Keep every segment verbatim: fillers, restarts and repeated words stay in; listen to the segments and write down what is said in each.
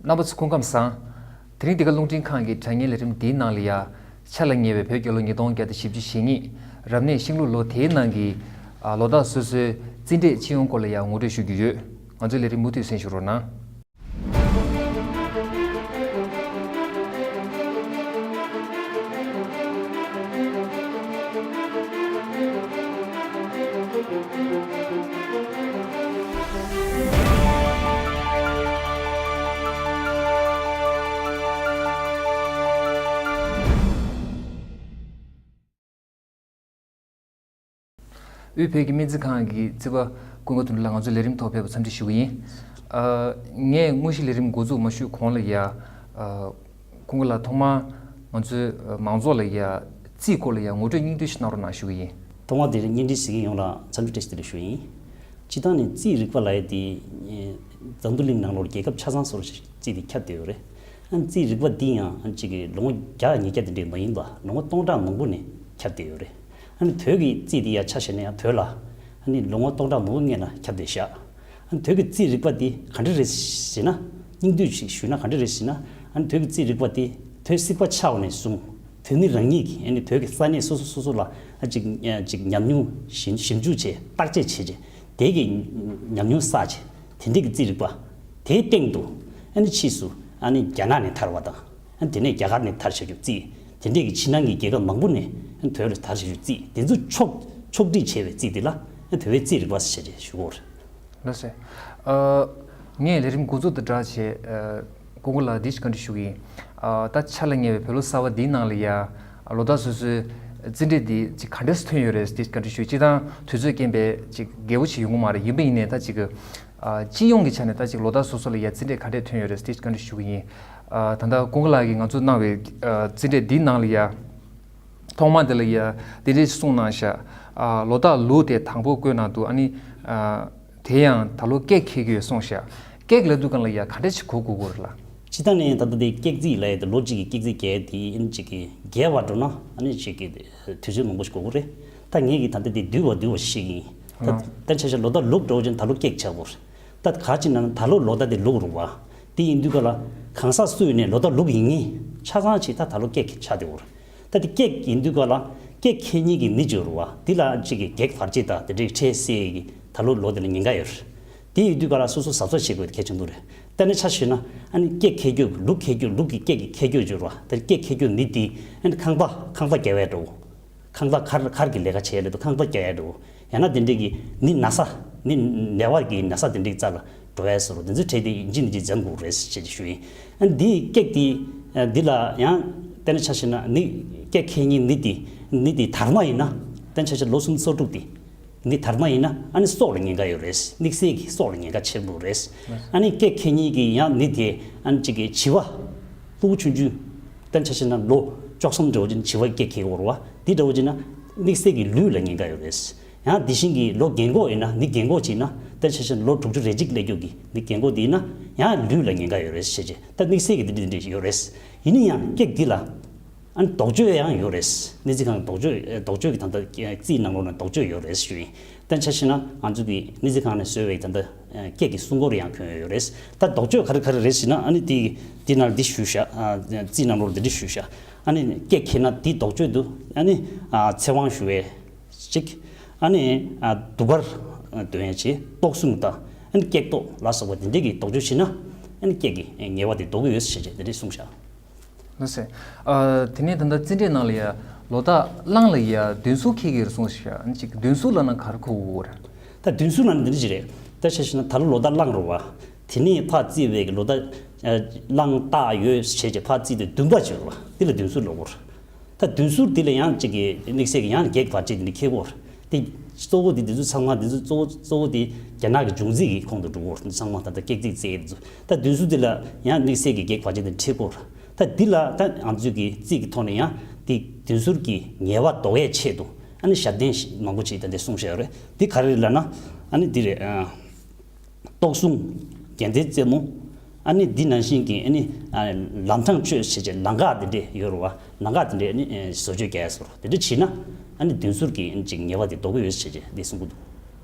རྣམ་པ་ཚོ་སྐུ་ཁམས་བཟང་། དེ་རིང་འདི་ག་རླུང་འཕྲིན་ཁང་གི་དྲ་བརྙན་ལས་རིམ་འདིའི་ནང་ལ་ཡ། ཆ་ལ་ཉེ་བའི་བོད་རྒྱལ་ལོ་ཉིས་སྟོང་བརྒྱ་དང་བཞི་བཅུ་ཞེ་གཉིས་རབ་གནས་ཤིང་ལུག་ལོ་དེའི་ནང་གི། ཨ། ལོ་རྟགས་སོ་སོའི་རྩིས་འབྲས་སྤྱི་ཡོངས་སྐོར་ལ་ཡ་ངོ་སྤྲོད་ཞུ་རྒྱུ་ཡོད། ང་ཚོའི་ལས་རིམ་མུ་མཐུད་གསན་ཞུ་རོགས་གནང་། དབུས་བོད་ཀྱི་སྨན་རྩིས་ཁང་གི་རྩིས་པ་ཀུན་དགའ་དོན་གྲུབ་ལགས་ང་ཚོའི་ལས་རིམ་ཐོག་ཕེབས་པར་འཚམས་འདྲི་ཞུ་གི་ཡིན། ཨ། ངས་དངོས་གཞི་ལས་རིམ་འགོ་འཛུགས་མ་ཞུས་གོང་ལ་ཡ། ཨ། ཀུན་དགའ་ལགས་ཐོག་མར་ང་ཚོའི་མང་ཚོགས་ལ་ཡ་རྩིས་སྐོར་ལ་ཡ་ངོ་སྤྲོད་སྙིང་བསྡུས་ཤིག་གནང་རོགས་གནང་ཞུ་གི་ཡིན། ཐོག་མར་དེ་རིང་བརྙན་འཕྲིན་གཟིགས་མཁན་ཡོངས་ལ་འཚམས་འདྲི་བཀྲ་ཤིས་བདེ་ལེགས་ཞུ་ཡིན། སྤྱིར་བཏང་ནས་རྩིས་རིག་པ་ལབ་ཡ་དེ་འཛམ་བུ་གླིང་ནང་ལོགས་རྒྱལ་ཁབ་ཆ་ཚང་སོ་སོར་རྩིས་དེ་ཁྱབ་བསྡད་ཡོད་རེད། ཨ་ནི་རྩིས་རིག་པ་འདི་ཡང་ཨ་ནི་གཅིག་གི་ལོ་ངོ་བརྒྱ་ཉིས་བརྒྱ་དེ་འདྲས་མ་ཡིན་པ་ལོ་ངོ་སྟོང་ཕྲག་མང་པོ་ནས་ཁྱབ་བསྡད་ཡོད་རེད། ཨ་ནི་བོད་ཀྱི་རྩིས་དེ་ཡང་ཆ་བཞག་ན་ཡང་བོད་ལ་ཨ་ནི་ལོ་ངོ་སྟོང་ཕྲག་མང་པོ་སྔོན་ལ་ཁྱབ་བསྡད་བཞག་ཨ་ནི་བོད་ཀྱི་རྩིས་རིག་པ་འདི་ག་འདྲ་རེད་ཟེར་ན། སྙིང་བསྡུས་ཤིག་ཞུས་ན་ག་འདྲ་རེད་ཟེར་ན། ཨ་ནི་བོད་ཀྱི་རྩིས་རིག་པ་འདི་བོད་བསྲེགས་པ་ཆགས་པ་ནས་བཟུང་བོད་མི་རང་ཉིད་ཀྱིས་ཨ་ནི་བོད་ཀྱི་ས་གནས་སོ་སོ་སོ་སོ་ལ་ཨ་ཅིག་ཅིག་ཉམས་མྱོང་ཞིབ་ཞིབ་འཇུག་བྱས་བརྟག་དཔྱད་བྱས་རྗེས་དེ་གི་ཉམས་མྱོང་བསགས་རྗེས་དེ་འདྲའི་གི་རྩིས་རིག་པ་དེའི་སྟེང་དུ་ཨ་ནི་ཕྱིས་སུ་ཨ་ནི་རྒྱ་ནག་ནས་དར་བ་དང་། ཨ་ནི་དེ་ནས་རྒྱ་གར་ནས་དར་བྱ་རྒྱུ་རྩིས། དེ་འདྲས་ཀྱི་ཕྱི་ནང་གི་རྒྱལ་ཁབ་མང་པོ་ནས་ཨ་ནི་བོད་ལ་དར་བྱ་རྒྱུ་རྩིས་དེ་ཚོ་ཕྱོགས་ཕྱོགས་སྒྲིག་བྱས་པའི་རྩིས་དེ་ལ་ཨ་ནི་བོད་པའི་རྩིས་རིག་པ་ཟེར་བྱས་ཞུ་གི་ཡོད་རེད། ལགས་སོ། ཨ། ངས་ལས་རིམ་འགོ་འཛུགས་དང་སྦྲགས་བྱས། ཨ། ཀུན་དགའ་ལགས་འདི་ཞིག་བཀའ་འདྲི་ཞུ་གི་ཡིན། ཨ། ད་ཆ་ལ་ཉེ་བའི་བོད་ལོ་གསར་པ་འདིའི་ནང་ལ་ཡ། ལོ་རྟགས་སོ་སོའི་རྩིས་འབྲས་འདི་ཅིག་ག་འདྲས་སུ་ཐོན་ཡོད་རེད་འདི་བཀའ་འདྲི་ཞུ། སྤྱིར་བཏང་དུས་ཚོད་རྐྱེན་པས་ཅིག་རྒྱས་པོ་ཞིག་ཡོང་གི་མ་རེད། ཡིན་པ་ཡིན་ནའི་ད་ཅིག་ཨ། སྤྱི་ཡོངས་ཀྱི་ཆ་ནས་ད་ཅིག་ལོ་རྟགས་སོ་སོ་ལ་ཡ་རྩིས་འབྲས་ག་འདྲས་ཐོན་ཡོད་རེད་འདི་བཀའ་འདྲི་ཞུ་གི་ཡིན། ཨ། ད་ལྟ་ཀུན་དགའ་ལགས་ཀྱིས་ང་ཚོར་གནང་བའི་ཨ་རྩིས་འབྲས་འདིའི་ནང་ལ་ཡ། ཐོག་མ་དེ་ལ་ཡ་འདི་འདྲས་གསུངས་གནང་ཤག་ཨ། ལོ་རྟགས་ལུག་དེ་དང་པོ་བཀོད་གནང་འདུག་ཨ་ནི། ཨ། དེ་ཡང་ད་ལོ་ཀེག་འཁེལ་གྱི་ཡོད་གསུངས་ཤག་ཀེག་ལབ་དུས་སྒང་ལ་ཡ་ག་འདྲས་ཞིག་གོ་དགོས་ཀྱི་ཡོད་རེད་ལགས། སྤྱིར་བཏང་ནས་ད་ལྟ་དེ་ཀེག་རྩིས་ལབ་ཡ་དེ་ལོ་གཅིག་གི་ཀེག་རྩིས་རྒྱག་ཡ་དེ་ཨ་ནི་གཅིག་གི་རྒྱས་པར་འགྲོ་ན་ཨ་ནི་གཅིག་གི་དུས་ཚོད་མང་པོ་ཞིག་འགོར་གྱི་རེད། ད་ངེད་ཀྱིས་ད་ལྟ་དེ་བསྡུས་པ་བསྡུས་པ་ཞིག་བཤད་ཀྱི་ཡིན། ད་ཨ། ད་ཆ་བཞག་ལོ་ཟླ་ལུག་འདྲ་བོ་ཅན་ད་ལོ་ཀེག་ཆགས་པ་རེད། ད་ག་ཅི་ན་ད་ལོ་ལོ་ཟླ་དེ་ལུག་རེད་བ། དེ་ཡིན་དུས་ག་ལ་གང་ཟག་སུ་ཡིན་ནའི་ལོ་ཟླ་ལུག་ཡིན་ངེས་ཆ་ཚང་ཅིག་ད་ད་ལོ་ཀེག་ཆགས་བསྡད་ཡོད་རེད། ད་དེ་ཀེག་ཡིན་དུས་ག་ལ་ཀེག་འཁེལ་མཁན་གྱི་མི་ཅིག་ཡོད་རེད་བ། དེ་ལ་ཅིག་གི་གེག་བར་ཆད་དང་དེ་འདྲའི་འཕྲད་སའི་གི་ད་ལོ་ལོ་དེ་ལ་ཉེན་ཁ་ཡོད་རེད། དེ་ཡིན་དུས་ག་ལ་སོ་སོ་གཟབ་གཟབ་བྱེད་དགོས་དེ་གལ་ཆེན་པོ་རེད། ད་ནི་ཆ་བཞག་ན་ཨ་ནི་ཀེག་འཁེལ་རྒྱུ་ལུག་འཁེལ་རྒྱུ་ལུག་གི་ཀེག་གི་འཁེལ་རྒྱུ་ཅིག་ཡོད་རེད་བ། ད་ཀེག་འཁེལ་རྒྱུ་མི་དེ་ཨ་ནི་ཁང་པ་ཁང་པ་རྒྱབ་ཡ་འདྲ་བོ། ཁང་པ་མཁར་མཁར་གྱི་ལས་ཀ་བྱས་ལས་དུ་ཁང་པ་རྒྱག་ཡ་འགྲོ། ཡང་ན་དེ་འདྲས་ཀྱི་ནི་ན་ཚ་ནི་ནད་པ་གི་ན་ཚ་དེ་འདྲས་རྩ་ལ་འགྲོ་ཡ་སོ་རུ་དེ་ཚོའི་གྲས་དེ་ཡིན་གཅིག་མིན་གཅིག་འཛེམ་དགོས་རེད་ཅེས་ཞུ་ཡིན། ཨ་འདི་ཀེག་དེ་འདི་ལ་ཡང་བསྟན་ན་ཆ་བཞག་ན་ནི་ཀེག་འཁེལ་མཁན་ནི་དེ་ནི་དེ་དར་མ་ཡིན་ན་བསྟན་ཆ་བཞག་ལོ་སུམ་ཅུ་སོ་དྲུག་དེ་ནི་དར་མ་ཡིན་ན་ཨ་ནི་སྲོག་ལ་ཉེན་ཁ་ཡོད་རེད། དམིགས་བསལ་གྱི་སྲོག་ལ་ཉེན་ཁ་ཆེན་པོ་རེད། ཨ་ནི་ཀེག་འཁེལ་མཁན་གྱི་ཡང་ནི་དེ་ཨ་ནི་གཅིག་གི་བྱི་བ། ཕྲུ་གུ་ཆུང་ཆུང་། བསྟན་ཆ་བཞག་ན་ལོ་བཅུ་གསུམ་འདྲ་བོ་ཅིག་བྱི་བ་ཀེག་འཁེལ་གྱི་ཡོད་རེད་བ། འདི་འདྲ་བོ་ཅིག་ན་དམིགས་བསལ་གྱི་ལུས་ལ་ཉེན་ཁ་ཡོད་རེད། ཡང་དེ་བཞིན་གྱི་ལོ་རྒན་གོག་ཡིན་ན་ནི་རྒན་གོག་ཅིག་ན་བསྟན་ཆ་བཞག་ན་ལོ་དྲུག་ཅུ་རེ་གཅིག་སླེབས་རྒྱུ་གི་ནི་རྒན་གོག་དེ་ཡིན་ན་ཡང་ལུས་ལ་ཉེན་ཁ་ཡོད་རེད་ཟེར་བྱས་ད་དམིགས་བསལ་གྱི་འདི་འདྲ་འདི་འདྲ་ཡོད་རེད། ཡིན་ན་ཡང་ཀེག་འདི་ལ་ཨ་ནི་དོགས་གཅོད་ཡང་ཡོད་རེད། སྨན་རྩིས་ཁང་དོགས་གཅོད་དོགས་གཅོད་ཀྱི་ད་ལྟ་རྩིས་ནང་ལོགས་ན་དོགས་གཅོད་ཡོད་རེད་ཞུ་ཡིན། བསྟན་ཆ་བཞག་ན་ང་ཚོ་གི་སྨན་རྩིས་ཁང་ནས་བཟོས་པའི་ད་ལྟ་ཀེག་གི་སྲུང་འཁོར་ཡང་གྱོན་ཡོད་རེད། ད་དོགས་གཅོད་ག་རེ་ག་རེ་རེད་ཟེར་ན་ཨ་ནི་དེ་དེ་ནང་འདི་ཞུས་ཤག་རྩིས་ནང་ལོགས་འདི་འདྲ་ཞུས་ཤག་ཨ་ནི་ཀེག་འཁེལ་ན་དེ་དོགས་གཅོད་དུ་ཨ་ནི་ཚེ་དབང་ཞུ་བའི་གཅིག་ཨ་ནི་གདུགས་དཀར་འདོན་ཡས་གཅིག་ལྟོགས་སྲུང་དང་ཨ་ནི་ཀེག་ལྟོགས་ལ་སོགས་པ་དེ་འདྲས་ཀྱི་དོགས་གཅོད་བྱས་ན་ཨ་ནི་ཀེག་གི་ངལ་བ་དེ་ལྡོག་གི་ཡོད་ཟེར་བྱས་དེ་འདྲས་གསུངས་ཤག་ལགས་སེ། ཨ། དེ་ནས་ད་ལྟ་རྩིས་འབྲས་ནང་ལ་ཡ་ལོ་རྟགས་གླང་ལ་ཡ་བདུན་ཟུར་འཁེལ་གྱི་རེད་གསུངས་ཤག་ཅིག་བདུན་ཟུར་ལབ་ན་ག་རེ་གོ་དགོས་རེད། ད་བདུན་ཟུར་ལབ་ན་འདི་འདྲ་ཅིག་རེད། ད་ཆ་བཞག་ན་ད་ལོ་ལོ་རྟགས་གླང་རེད་བ། དེ་ནས་ཕར་བརྩིས་པའི་གི་ལོ་རྟགས་གླང་སྟག་ཡོས་བྱས་ཀྱི་ཕར་བརྩིས་ཏེ་བདུན་པ་ཅིག་རེད་བ། འདི་ལ་བདུན་ཟུར་ལབ་དགོས་རེད། ད་བདུན་ཟུར་འདི་ལ་ཡང་ཅིག་གི་དམིགས་བསལ་གྱི་ཡང་གེགས་བར་ཆད་འདི་འདྲ་འཁེལ་གྱི་ཡོད་རེད། དེ་གཙོ་བོ་འདི་འདི་ཚོ་ཚང་མ་འདི་ཚོ་གཙོ་བོ་གཙོ་བོ་འདི་རྒྱ་ནག་གི་འབྱུང་རྩིས་ཀྱི་ཁོངས་སུ་འགྲོ་གི་ཡོད་རེད། འདི་ཚང་མ་ད་ལྟ་ཀེག་རྩིས་རྩིས་འདི་ཚོ་ད་བདུན་ཟུར་འདི་ལ་ཡང་དམིགས་བསལ་གྱི་གེགས་བར་ཆད་འདི་འཁེལ་གྱི་ཡོད་རེད། ད་འདི་ལ་ད་ང་ཚོས་ཀྱི་རྩིས་ཀྱི་ཐོག་ནས་ཡང་འདི་བདུན་ཟུར་གྱི་ངལ་བ་ལྡོག་ཡས་ཆེད་དུ་ཨ་ནི་ཞབས་བརྟན་མང་པོ་ཅིག་ད་འདི་གསུངས་བཞག་ཡོད་རེད། འདི་ག་རེ་རེད་ལབ་ན་ཨ་ནི་འདི་རེད། ལྟོགས་སྲུང་། དགེ་ལྡན་རྩེ་མོ། ཨ་ནི་འདི་ནང་བཞིན་གྱི་ཨ་ནི་ལམ་འཕྲང་ཆོད་བྱེད་ཆེད་ལམ་འགག་འདི་འདྲས་ཡོད་རེད་བ། ལམ་འགག་འདི་འདྲས་ཨ་ནི་བཟོ་བཅོས་རྒྱག་ཡ་སོགས་འདི་འདྲས་བྱས་ན་ཨ་ནི་བདུན་ཟུར་གྱི་ཨ་ནི་ཅིག་ངལ་བ་དེ་ལྡོག་གི་ཡོད་ཟེར་བྱས་འདི་གསུང་གི་འདུག་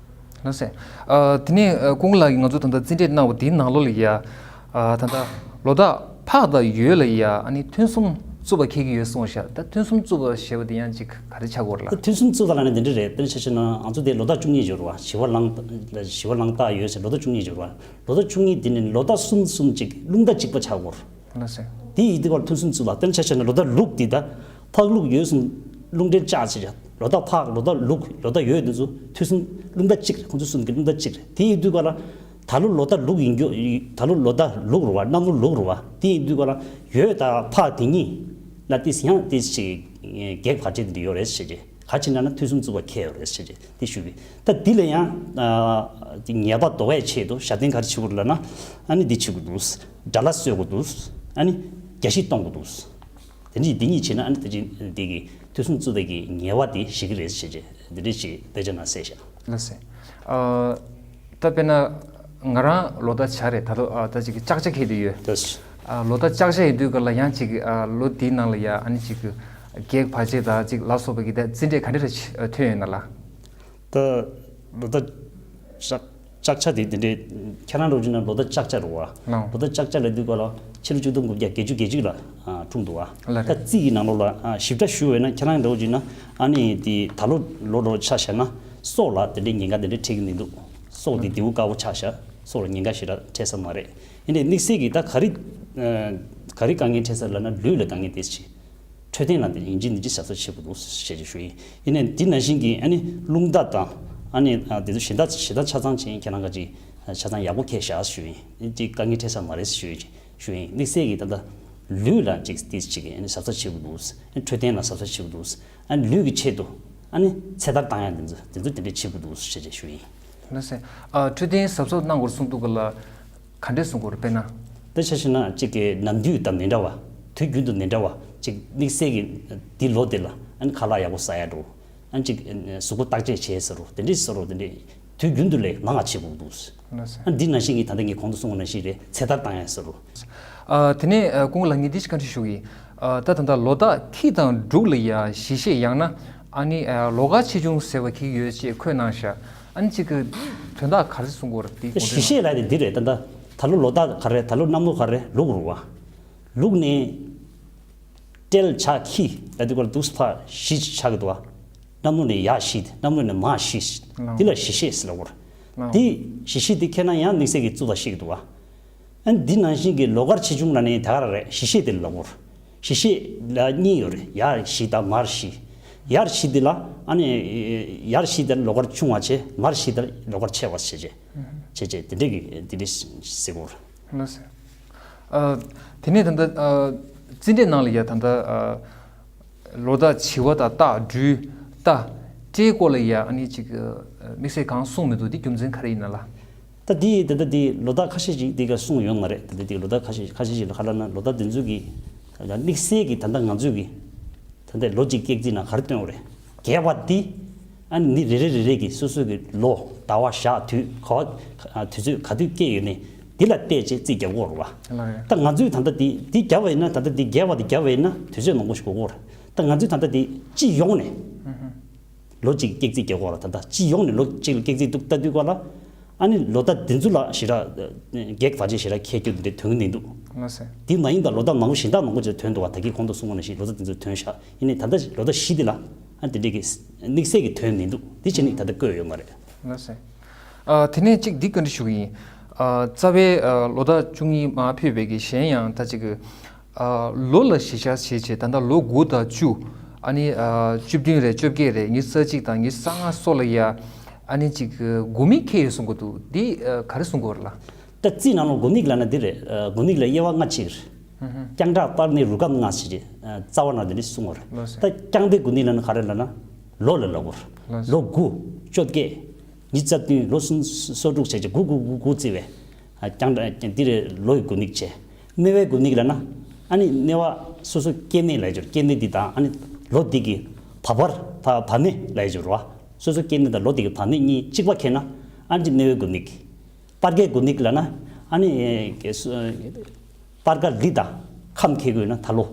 ལགས་སེ། ཨ། དེ་ནས་ཀུན་དགའ་ལགས་ཀྱིས་ང་ཚོ་ད་ལྟ་རྩིས་འབྲས་གནང་བ་དེའི་ནང་ལོགས་ལ་ཡ། ཨ། ད་ལྟ་ ལོ་རྟགས་ཕག་དང་ཡོས་ལ་ཡ་ཨ་ནི་ཐུན་གསུམ་བཙུགས་པ་ཁེལ་གྱི་ཡོད་གསུངས་ཤག་ད་ཐུན་གསུམ་བཙུགས་པ་ཞེས་པ་དེ་ཡང་ཅིག་ག་རེ་ཆགས་ཀྱི་ཡོད་རེད་ལ། ཐུན་གསུམ་བཙུགས་པ་ལ་ནི་འདི་འདྲ་རེད། དཔེར་ན་ཆ་བཞག་ན་ང་ཚོ་དེ་ལོ་རྟགས་བཅུ་གཉིས་ཡོད་རེད་བ། ཞི་བ་གླང་ཞི་བ་གླང་རྟགས་ཡོས་ཟེར་ལོ་རྟགས་བཅུ་གཉིས་ཡོད་རེད་བ། ལོ་རྟགས་བཅུ་གཉིས་འདི་ནི་ལོ་རྟགས་གསུམ་གསུམ་ཅིག་རླུང་རྟ་གཅིག་པ་ཆགས་ཀྱི་ཡོད་རེད། ལགས་སོ། དེ་ཡིན་དུས་ཀར་ཐུན་གསུམ་བཙུགས་ལ། དཔེར་ན་ཆ་བཞག་ན་ལོ་རྟགས་ལུག་འདི་ད་ཕག་ལུག་ཡོས་གསུམ་རླུང་འདྲེན་ལྕགས་ཟེར་ཡ། ལོ་རྟགས་ཕག་ལོ་རྟགས་ལུག་ལོ་རྟགས་ཡོས་འདི་ཚོ་ཐུན་གསུམ་རླུང་རྟ་གཅིག་རེད། ཁོང་ཚོ་གསུམ་གྱི་རླུང་རྟ་གཅིག་རེད། དེ་ཡིན་དུས་ཀ་ལ་ད་ལོ་ལོ་རྟགས་ལུག་ཡིན་རྒྱུ་ད་ལོ་ལོ་རྟགས་ལུག་རེད་བ། གནམ་ལོ་ལུག་རེད་བ། དེ་ཡིན་དུས་ཀ་ལ་ཡོས་དང་ཕག་དེ་གཉིས་ལ་ཏིས་ཡང་ཏིས་ཞིག་གེགས་བར་ཆད་དེ་འདྲ་ཡོད་རེད་ཟེར་གྱི། ག་ཅི་ན་ན་ཐུན་གསུམ་བཙུགས་པ་ཁེལ་ཡོད་རེད་ཟེར་གྱི་དེ་ཞུ་གི། ད་འདི་ལ་ཡང་ཨ་ངེས་པ་ཟློག་པའི་ཆེད་དུ་ཞབས་བརྟན་ག་རེ་བྱེད་དགོས་ལབ་ན། ཨ་ནི་འདི་བྱེད་དགོས་འདུག་དགྲ་ལྷ་གསོད་དགོས་འདུག་ཨ་ནི་རྒྱ་ཤི་གཏོང་དགོས་འདུག་དེ་འདྲ་འདི་གཉིས་བྱས་ན་ཨ་ནི་དེ་ཅི་འདི་གི་ཐུན་གསུམ་བཙུགས་པའི་གི་ངེས་པ་དེ་ཞིག་གི་རེད་ཟེར་གྱི་འདི་འདྲ་ཞིག་དཔེ་ཆ་ནང་གསལ་བཞག་ལགས་སེ། ཨ་ད་དཔེར་ན་ང་རང་ལོ་ཟླ་བྱ་རེད། ད་ལོ་ཨ་ད་ཅིག་ལྕགས་བྱ་ཁེལ་དུ་ཡོད། ལགས་སེ། ཨ་ལོ་ཟླ་ལྕགས་བྱ་ཡིན་དུས་ག་ལ་ཡང་ཅིག་ཨ་ལོ་འདིའི་ནང་ལ་ཡ་ཨ་ནི་ཅིག་གེགས་བར་ཆད་དང་ཅིག་ལ་སོགས་པ་གི་ད་རྩིས་འབྲས་ག་འདྲ་རེ་ཐོན་ཡོད་ན་ལ། ད་ལོ་ཟླ་ལྕགས་ལྕགས་བྱ་དེ་དེ་འདྲའི་ཁྱེད་རང་རོགས་བྱུང་ན་ལོ་ཟླ་ལྕགས་བྱ་རུ་བ། ལོ་ཟླ་ལྕགས་བྱ་ལ་དུས་ག་ལ་ཕྱི་ལོ་ཆིག་སྟོང་དགུ་བརྒྱ་བརྒྱད་ཅུ་གྱ་གཅིག་ལ་འཁྲུངས་འདུག་བ། ལ་ད་རེད། རྩིས་ཀྱི་ནང་ལོགས་ལ་ཞིབ་ཕྲ་ཞུ་བས་ན་ཁྱེད་རང་རོགས་བྱུང་ན་ཨ་ནི་དེ་ད་ལོ་ལོ་རོ་ཆ་བཞག་ན་སྲོག་ལ་དེ་འདྲའི་ཉེན་ཁ་དེ་འདྲའི་འཕྲད་ཀྱི་མི་འདུག་སྲོག་དེ་ལྡེའུ་དཀར་པོ་ཆགས་བཞག་སྲོག་ལ་ཉེན་ཁ་ཞེ་དྲག་འཕྲད་ས་མ་རེད། ཡིན་ནའི་དམིགས་བསལ་གྱི་ད་ག་རེ་ག་རེ་དཀའ་ངལ་འཕྲད་ས་ལབ་ན་ལུས་ལ་དཀའ་ངལ་དེ་ཆེ། འཕྲོད་བསྟེན་ལ་དེ་ཡིན་གཅིག་མིན་གཅིག་གཟབ་གཟབ་བྱེད་དགོས་འདུག་ཞེས་ཞུ་ཡིན། ཡིན་ནའི་འདི་ནང་བཞིན་གྱི་ཨ་ནི་རླུང་རྟ་དང་ཨ་ནི་དེ་ཚོ་གཞན་དག་གཞན་དག་ཆ་ཚང་བྱས་ཡིན་ཁྱེད་རང་ག་ཅིག་ཆ་ཚང་ཡག་པོ་འཁྱེར་བཞག་ཞུ་ཡིན། ཅིག་དཀའ་ངལ་འཕྲད་ས་མ་རེད་ཞུ་ཡིན། ཞུ་ཡིན། དམིགས་བསལ་གྱི་ད་ལྟ་ལུས་ལ་ཅིག་ཏིས་ཅིག་ཨ་ནི་གཟབ་གཟབ་བྱེད་དགོས་འདུག་འཕྲོད་བསྟེན་ལ་གཟབ་གཟབ་བྱེད་དགོས་འདུག་ཨ་ནི་ལུས་ཀྱི་ཆེད་དུ་ཨ་ནི་ཚེ་ཐར་བཏང་ཡ་འདི་ཚོ་འདི་ཚོ་དེ་འདྲས་བྱེད་དགོས་འདུག་ཞེས་ཞུ་ཡིན། ལགས་སེ། ཨ་འཕྲོད་བསྟེན་གཟབ་གཟབ་གནང་དགོས་གསུངས་འདུག་ག་ལ། ག་འདྲས་གསུང་དགོས་རེད་དཔེར་ན། དཔེ་ཆ་བཞག་ན་གཅིག་གི་ནམ་དུས་དང་མི་འདྲ་བ། དུས་རྒྱུན་དུ་མི་འདྲ་བ། གཅིག་དམིགས་བསལ་གྱི་འདི་ལོ་འདི་ལ་ཨ་ནི་ཁ་ལག་ཡག་པོ་ཟ་ཡ་འགྲོ། ཨ་ནི་གཅིག་གཟུགས་པོ་བརྟག་དཔྱད་བྱས་ཟེར་རོ་དེ་འདྲས་ཟེར་རོ་དེ་འདྲས་དུས་རྒྱུན་དུ་ལས་མང་བ་བྱེད་དགོས་འདུག་ལགས་སེ། ཨ་འདི་ནང་བཞིན་གྱི་ད་ལྟ་ངས་གོང་དུ་གསུངས་པ་ནང་བཞིན་རེད། ཚེ་ཐར་བཏང་ཡ་ཟེར་རོ། ཨ་དེ་ནས་ཨ་སྐུ་ངོ་ལགས་ངས་འདི་ཞིག་བཀའ་འདྲི་ཞུ་གི་ཡིན། ཨ་ད་ད་ལྟ་ལོ་རྟགས་ཁྱི་དང་འབྲུག་ལ་ཡ་བཞི་བཤད་ཡང་ན་ཨ་ནི་ཨ་ལོ་ཀ་ཆེ་ཆུང་ཟེར་བ་ཁྱི་ཡོད་ཅེས་འཁོད་གནང་ཤག་ཨ་ནི་གཅིག་གི་དོན་དག་ག་རེ་གསུང་དགོས་རེད་དེ་གོང་དུ། བཞི་བཤད་ལབ་དེ་འདི་རེད། ད་ལྟ་ད་ལོ་ལོ་རྟགས་ག་རེ་ད་ལོ་གནམ་ལོ་ག་རེ་ལུག་རུ་བ། ལུག་ནི་སྤྲེལ་བྱ་ཁྱི་ལ་དུས་སྐོར་དུས་ཕ་བཞི་ཆགས་ཀྱི་འདུག་བ། གནམ་ལོ་ནས་ཡར་བཞི་གནམ་ལོ་ནས་མར་བཞི། ལགས། འདི་ལ་བཞི་བཤད་ཟེར་ལབ་གོ། ལགས། འདི་བཞི་བཤད་འདི་ཁྱེད་རང་ཡང་དམིགས་བསལ་གྱི་བཙུགས་པ་ཤེས་ཀྱི་འདུག་བ། ཨ་འདི་ནང་བཞིན་གྱི་ལོ་ཀར་ཆེ་ཆུང་ལ་ནི་ད་ག་རང་རེད། བཞི་བཤད་འདི་ལབ་གོ། བཞི་བཤད་ལ་གཉིས་ཡོད་རེད། ཡར་བཞི་དང་མར་བཞི། ཡར་བཞི་འདི་ལ་ཨ་ནི་ཡར་བཞི་འདི་ལ་ལོ་ཀར་ཆུང་བ་བྱས། མར་བཞི་འདི་ལ་ལོ་ཀར་ཆེ་བ་བྱས་བྱས་བྱས་བྱས་དེ་འདྲས་ཀྱི་འདི་འདྲས་ཟེར་གོ། ལགས་སེ། ཨ་དེ་ནས་ད་ལྟ་ཨ་རྩིས་འབྲས་ནང་ལ་ཡ་ད་ལྟ་ཨ་ལོ་རྟགས་བྱི་བ་དང་སྟག་སྦྲུལ་རྟ་སྤྲེལ་སྐོར་ལ་ཡ་ཨ་ནི་ཅིག་ཨ་དམིགས་བསལ་གང་གསུངས་མི་འདུག་འདི་རྒྱུ་མཚན་ག་རེ་ཡིན་ན་ལ། ད་འདི་ད་ལྟ་འདི་ལོ་རྟགས་ཁ་ཤས་ཅིག་འདི་ག་གསུངས་ཡོད་མ་རེད། ད་ལྟ་འདི་ལོ་རྟགས་ཁ་ཤས་ཁ་ཤས་ཅིག་ལ་ག་ལབ་ན་ལོ་རྟགས་འདི་ཚོ་གི་དམིགས་བསལ་གྱི་ད་ལྟ་ང་ཚོས་ཀྱི་ད་ལྟ་ལོ་གཅིག་སྐྱག་རྩིས་ནང་ག་རེ་སྟོན་དགོས་རེད། རྒྱས་པ་འདི་ཨ་ནི་རེ་རེ་རེ་རེ་གི་སོ་སོ་གི་ལོ་ཟླ་བ་ཞག་དུས་ག་བ་དུས་ཚོད་ག་དུས་སྐྱེས་ཡོད་ནས་འདི་ལ་བལྟས་བྱས་རྩིས་རྒྱག་དགོས་རེད་བ། ལགས་རེད། ད་ང་ཚོས་ད་ལྟ་འདི་འདི་རྒྱབ་པ་ཡིན་ན་ད་ལྟ་འདི་རྒྱས་པ་འདི་རྒྱབ་པ་ཡིན་ན་དུས་ཚོད་མང་པོ་ཞིག་འགོར་གྱི་ཡོད་རེད། ད་ང་ཚོས་ད་ལྟ་འདི་སྤྱི་ཡོངས་ནས་ཨུ་ཧུ། ལོ་གཅིག་སྐྱག་རྩིས་རྒྱག་དགོས་རེད། ད་ལྟ་སྤྱི་ཡོངས་ནས་ལོ་གཅིག་ལ་སྐྱག་རྩིས་འདུག་ལྟ་དུས་སྐབས་ལ་ཨ་ནི་ལོ་ཟླ་འདི་ཚོ་ལ་ཞེ་དྲག་གེགས་བར་ཆད་ཞེ་དྲག་འཁེལ་རྒྱུ་འདི་འདྲའི་དོན་གྱི་མི་འདུག་ལགས་སེ། འདི་མ་ཡིན་པ་ལོ་ཟླ་མང་པོ་གཞན་དག་མང་པོ་ཅིག་ཐོན་འདུག་བ། ད་གིན་གོང་དུ་གསུངས་པ་ནང་བཞིན་ལོ་ཟླ་འདི་ཚོ་ཐོན་ཤག་ཡིན་ནའི་ད་ལྟ་ལོ་ཟླ་བཞི་འདི་ལ་ཨ་འདི་འདྲའི་གི་དམིགས་བསལ་གྱི་དོན་མི་འདུག་འདི་བྱས་ནས་ད་ལྟ་བཀོད་ཡོད་མ་རེད། ལགས་སེ། ཨ་དེ་ནས་གཅིག་འདི་བཀའ་འདྲི་ཞུ་གི་ཡིན། ཨ་རྩ་བའི་ཨ་ལོ་ཟླ་བཅུ་གཉིས་མ་ཕེབས་པའི་གི་གཞན་ཡང་ད་ཅིག་གི་ཨ་ལོ་ལ་གཞི་བཞག་བྱས་བྱས་ད་ལྟ་ལོ་དགུ་དང་བཅུ། ཨ་ནི་ཨ་བཅུ་བདུན་རེད། བཅོ་བརྒྱད་རེད། ཉི་ཤུ་རྩ་གཅིག་དང་ཉི་ཤུ་རྩ་ལྔ་སོགས་ལ་ཡ་ཨ་ནི་ཅིག་དགུ་མིག་ཁེལ་ཡོད་གསུང་གི་འདུག་འདི་ཨ་ག་རེ་གསུང་གི་ཡོད་རེད་ལ། ད་རྩིས་ནང་ལ་དགུ་མིག་ལབ་ན་འདི་རེད། ཨ་དགུ་མིག་ལ་དབྱེ་བ་ལྔ་གཅིག་རེད། ཧུམ་ཧུམ། རྐྱང་ཕྲག་པར་ནི་རུ་སྐམ་ལྔ་ཟེར་གྱི་ཨ་རྩ་བ་ནང་འདི་འདྲ་གསུང་གི་ཡོད་རེད། ལགས་སོ། ད་རྐྱང་པའི་དགུ་མིག་ལབ་ན་ག་རེ་ལབ་ན་ལོ་ལ་ལབ་དགོས་རེད། ལགས་སོ། ལོ་དགུ། བཅོ་བརྒྱད། ཉི་ཤུ་རྩ་བདུན། ལོ་སུམ་སོ་དྲུག་བྱས་བྱས་དགུ་དགུ་དགུ་དགུ་བརྩིས་པས། ཨ་རྐྱང་འདི་རེད་ལོ་ཡི་དགུ་མིག་བྱས། སྣེ་བའི་དགུ་མིག་ལབ་ན་ཨ་ནི་སྣེ་བ་སོ་སོ་སྐྱེ་གནས་ལབ་ཡ་ཅིག་སྐྱེ་གནས་འདི་དང་ཨ་ནི་ལོ་འདི་གི་བབ་པར་ད་བབ་གནས་ལབ་ཡ་ཅིག་རེད་བ། སོ་སོ་སྐྱེ་གནས་དང་ལོ་འདི་གི་བབ་གནས་གཉིས་གཅིག་པ་ཁེལ་ན་ཨ་ནི་སྣེ་བའི་དགུ་མིག་པར་རྒྱས་དགུ་མིག་ལབ་ན་ཨ་ནི་གེ་སུ་པར་ཀ་ལི་དང་ཁམས་ཁེལ་དགོས་ན་ད་ལོ།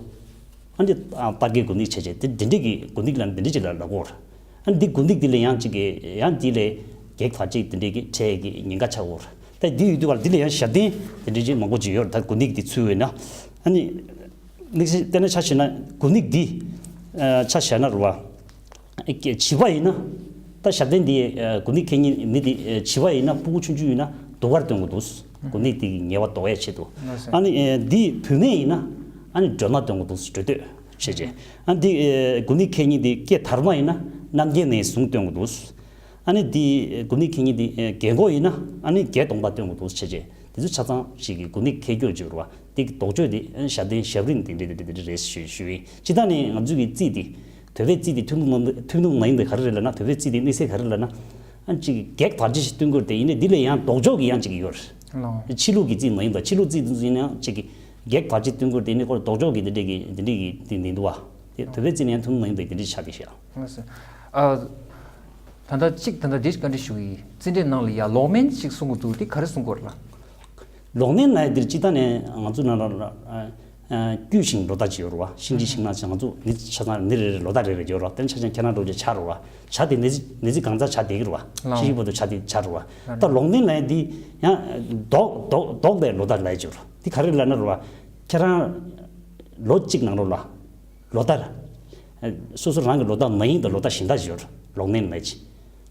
ཨ་ནི་ཨ་པར་རྒྱས་དགུ་མིག་བྱས་བྱས་དེ་འདི་འདྲ་གི་དགུ་མིག་ལབ་ན་འདི་འདྲ་ཅིག་ལ་ལབ་དགོས་རེད། ཨ་ནི་འདི་དགུ་མིག་འདི་ལ་ཡང་ཅིག་གི་ཡང་འདི་ལས་གེགས་བར་ཆད་འདི་འདྲ་གི་འཕྲད་ཀྱི་ཉེན་ཁ་ཆགས་ཡོད་རེད། ད་ ཨེ་འདི་ཡོད་དུས་ག་ལ་འདི་ལ་ཡང་ཞབས་བརྟན་དེ་འདྲ་ཅིག་མང་པོ་ཅིག་ཡོད་རེད། ད་དགུ་ནག་འདི་ཚུད་པས་ན། ཨ་ནི་དམིགས་བསལ་བལྟས་ན་ཆ་བཞག་ན་དགུ་ནག་འདི་ཆ་བཞག་ན་རེད་བ། བྱིས་པ་ཡིན་ན། ད་ཞབས་བརྟན་འདི་དགུ་ནག་ཁེ་ཉིན་མི་འདི་བྱིས་པ་ཡིན་ན་སྤུ་གུ་ཆུང་ཆུང་ཡིན་ན་སྡུག་ག་ར་སྟོན་གྱི་འདུག་དགུ་ནག་འདི་གི་ངལ་བ་ཟློག་ཡས་ཆེད་དུ། ཨ་ནི་འདི་བུད་མེད་ཡིན་ན་ཨ་ནི་སྒྲོ་ནག་སྟོན་གྱི་འདུག་སྒྲོ་སྟོད་བྱས་རྗེས། ཨ་འདི་དགུ་ནག་ཁེ་ཉིན་འདི་སྐེ་དར་མ་ཡིན་ན་རྣམ་རྒྱལ་ནས་བཟུང་སྟོན་གྱི་འདུག་ཨ་ནི་འདི་དགུ་ནག་ཁེ་ཉིན་འདི་རྒན་གོག་ཡིན་ན་ཨ་ནི་བརྒྱད་སྟོང་པ་སྟོན་གྱི་འདུག་བྱས་རྗེས། དེ་ཚོ་ཆ་ཚང་ཞིག་གི་དགུ་ནག་ཁེ་སྐྱོ་བྱེད་རུ་བ། དེ་གི་ལྡོག་ཕྱོགས་དེ་ཞབས་བརྟན་ཞབས་རིམ་དེ་འདྲ་དེ་འདྲ་དེ་འདྲ་རེད་ཞུ་ཞུ་ཡིན། སྤྱིར་བཏང་ནས་ང་ཚོ་གི་རྩིས་དེ། དོལ་པའི་རྩིས་དེ་ཐུན་མོང་མ་ཐུན་མོང་མ་ཡིན་པའི་ག་རེ་རེད་ལབ་ན། དོལ་པའི་རྩིས་དེ་དམིགས་བསལ་ག་རེ་ལབ་ན། ཨ་ཅིག་གེགས་བར་ཆད་ཞིག་བསྟུན་དགོས་རེད་དེ། ཡིན་ནའི་འདི་ལས་ཡང་ལྡོག་ཕྱོགས་ཀྱི་ཡང་ཅིག་ཡོད་རེད། ཕྱི་ལུགས་ཀྱི་རྩིས་མ་ཡིན་པ། ཕྱི་ལུགས་རྩིས་དེ་ཚོ་ཡིན་ན་ཡང་ཅིག་གེགས་བར་ཆད་བསྟུན་དགོས་རེད་དེ། ཡིན་ནའི་ཁོ་ལྡོག་ཕྱོགས་ཀྱི་འདི་འདྲས་ཀྱི་འདི་འདྲས་ཀྱི་འདི་འདི་འདུག་བ། དེ་དོལ་པའི་རྩིས་ནི་ཡང་ཐུན་མོང་མ་ཡིན་པའི་འདི་འདྲས་ཆགས་ཀྱི་ཤག་ལགས་སོ། ཨ། ད་ལྟ་གཅིག་ད་ལྟ་འདི་བཀའ་འདྲི་ཞུ་གི་ཡིན། རྩིས་འབྲས་ནང་ལ་ཡ་ལོག་མེན་ཞིག་གསུང་གི་འདུག་དེ་ག་རེ་གསུང་གི་ཡོད་རེད་ལགས། ལོག་མེན་ལབ་ཡ་འདིར་སྤྱིར་བཏང་ནས་ང་ཚོ་ནང་ལ་ཨ་ཨ་དཀྱུས་ཤིང་ལོ་ཟླ་ཅིག་ཡོད་རེད་བ། ཤིང་གཅིག་ཤིང་ནགས་ཅིག་ང་ཚོ་ནི་ཆ་ཚང་ནི་རེ་རེ་ལོ་ཟླ་རེ་རེ་ཡོད་རེད་བ། དེ་ནི་ཆ་ཚང་ཁྱེད་རང་འདྲ་བོ་ཅིག་ཆགས་རེད་བ། བྱ་དེ་ནི་ནི་གང་ཚ་བྱ་དེ་གི་རེད་བ། ལགས། ཤིང་ཤིང་པོ་དེ་བྱ་དེ་ཆགས་རེད་བ། ལགས། ད་ལོག་མེན་ལབ་ཡ་འདི་ཡང་ལྡོག་ལྡོག་ལྡོག་པའི་ལོ་ཟླ་ལབ་ཡ་ཅིག་ཡོད་རེད། འདི་ག་རེ་ལབ་ན་རེད་བ། ཁྱེད་རང་ལོ་གཅིག་ནང་ལོགས་ལ། ལོ་ཟླ། སོ་སོ་རང་གི་ལོ་ཟླ་མ་ཡིན་པའི་ལོ་ཟླ་གཞན་དག་ཅིག་ཡོད་རེད། ལོག་མེན་ལབ་ཅིག་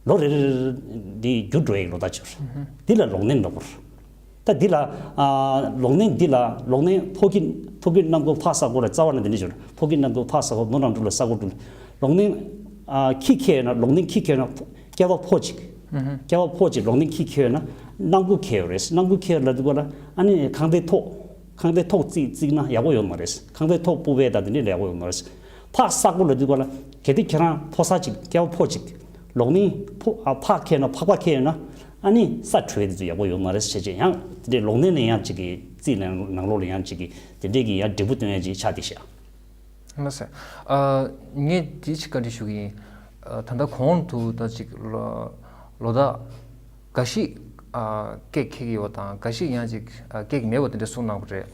ལོ་རེ་རེ་རེ་འདི་འགྱུར་འགྲོ་ཡའི་ལོ་ཟླ་ཅིག་ཡོད་རེད། འདི་ལ་ལོག་མེན་ལབ་དགོས་རེད། ད་འདི་ལ་ཨ་ལོག་མེན་འདི་ལ་ལོག་མེན་ཕོ་སྐྱེས་ཕོ་སྐྱེས་རྣམ་ཀུན་ཕག་ས་གོ་ལ་རྩ་བ་ནས་འདི་འདྲ་ཅིག་ཡོད་རེད། ཕོ་སྐྱེས་རྣམ་ཀུན་ཕག་ས་གོ་མོ་རང་འབྲུག་ལ་ས་གོ་འབྲུག་ལོག་མེན་ཨ་ཁྱི་ཁྱེར་ན་ལོག་མེན་ཁྱི་ཁྱེར་ན་སྐྱེ་བ་ཕོ་གཅིག་སྐྱེ་བ་ཕོ་གཅིག་ལོག་མེན་ཁྱི་ཁྱེར་ན་སྣ་ཁུག་ཁྱེར་ཡོད་རེད། སྣ་ཁུག་ཁྱེར་ལ་འདི་གོ་ལ་ཨ་ནི་ཁང་པའི་ཐོག་ཁང་པའི་ཐོག་བརྩིགས་བརྩིགས་ན་ཡག་པོ་ཡོད་མ་རེད། ཁང་པའི་ཐོག་སྤུ་བས་ད་དེ་འདྲས་ཡག་པོ་ཡོད་མ་རེད། ཕག་ས་གོ་ལ་འདི་ག་ལ་གལ་ཏེ་ཁྱེད་རང་ཕོ་གསར་ཅིག་སྐྱེ་བ་ཕོ་ཅིག་ལོག་ནི་ཕོ་ཨ་ཕག་ཁྱེར་ན་ཕག་པ་ཁྱེར་ཡོད་ན་ཨ་ནི་ས་དྲོད་དེ་ཚོ་ཡག་པོ་ཡོད་མ་རེད་ཟེར་བྱས་ཡང་དེ་འདྲས་ལོག་ནི་ནས་ཡང་ཅིག་གི་རྩིས་ནང་ནང་ལོགས་ལ་ཡང་ཅིག་གི་དེ་འདྲས་ཀྱི་ཡང་འབྲས་བུ་སྟོན་ཡ་ཅིག་ཆགས་བསྡད་ཤག་ལགས་སོ། ཨ། ངས་འདི་ཅིག་བཀའ་འདྲི་ཞུ་གི་ཡིན། ཨ། ད་ལྟ་གོང་དུ་ད་ཅིག་ལོ་ལོ་ཟླ་འགའ་ཞིག་ཨ། ཀེག་འཁེལ་གྱི་ཡོད་དང་འགའ་ཞིག་ཡང་ཅིག་ཨ། ཀེག་མེད་པ་དེ་འདྲ་གསུངས་གནང་བ་རེད།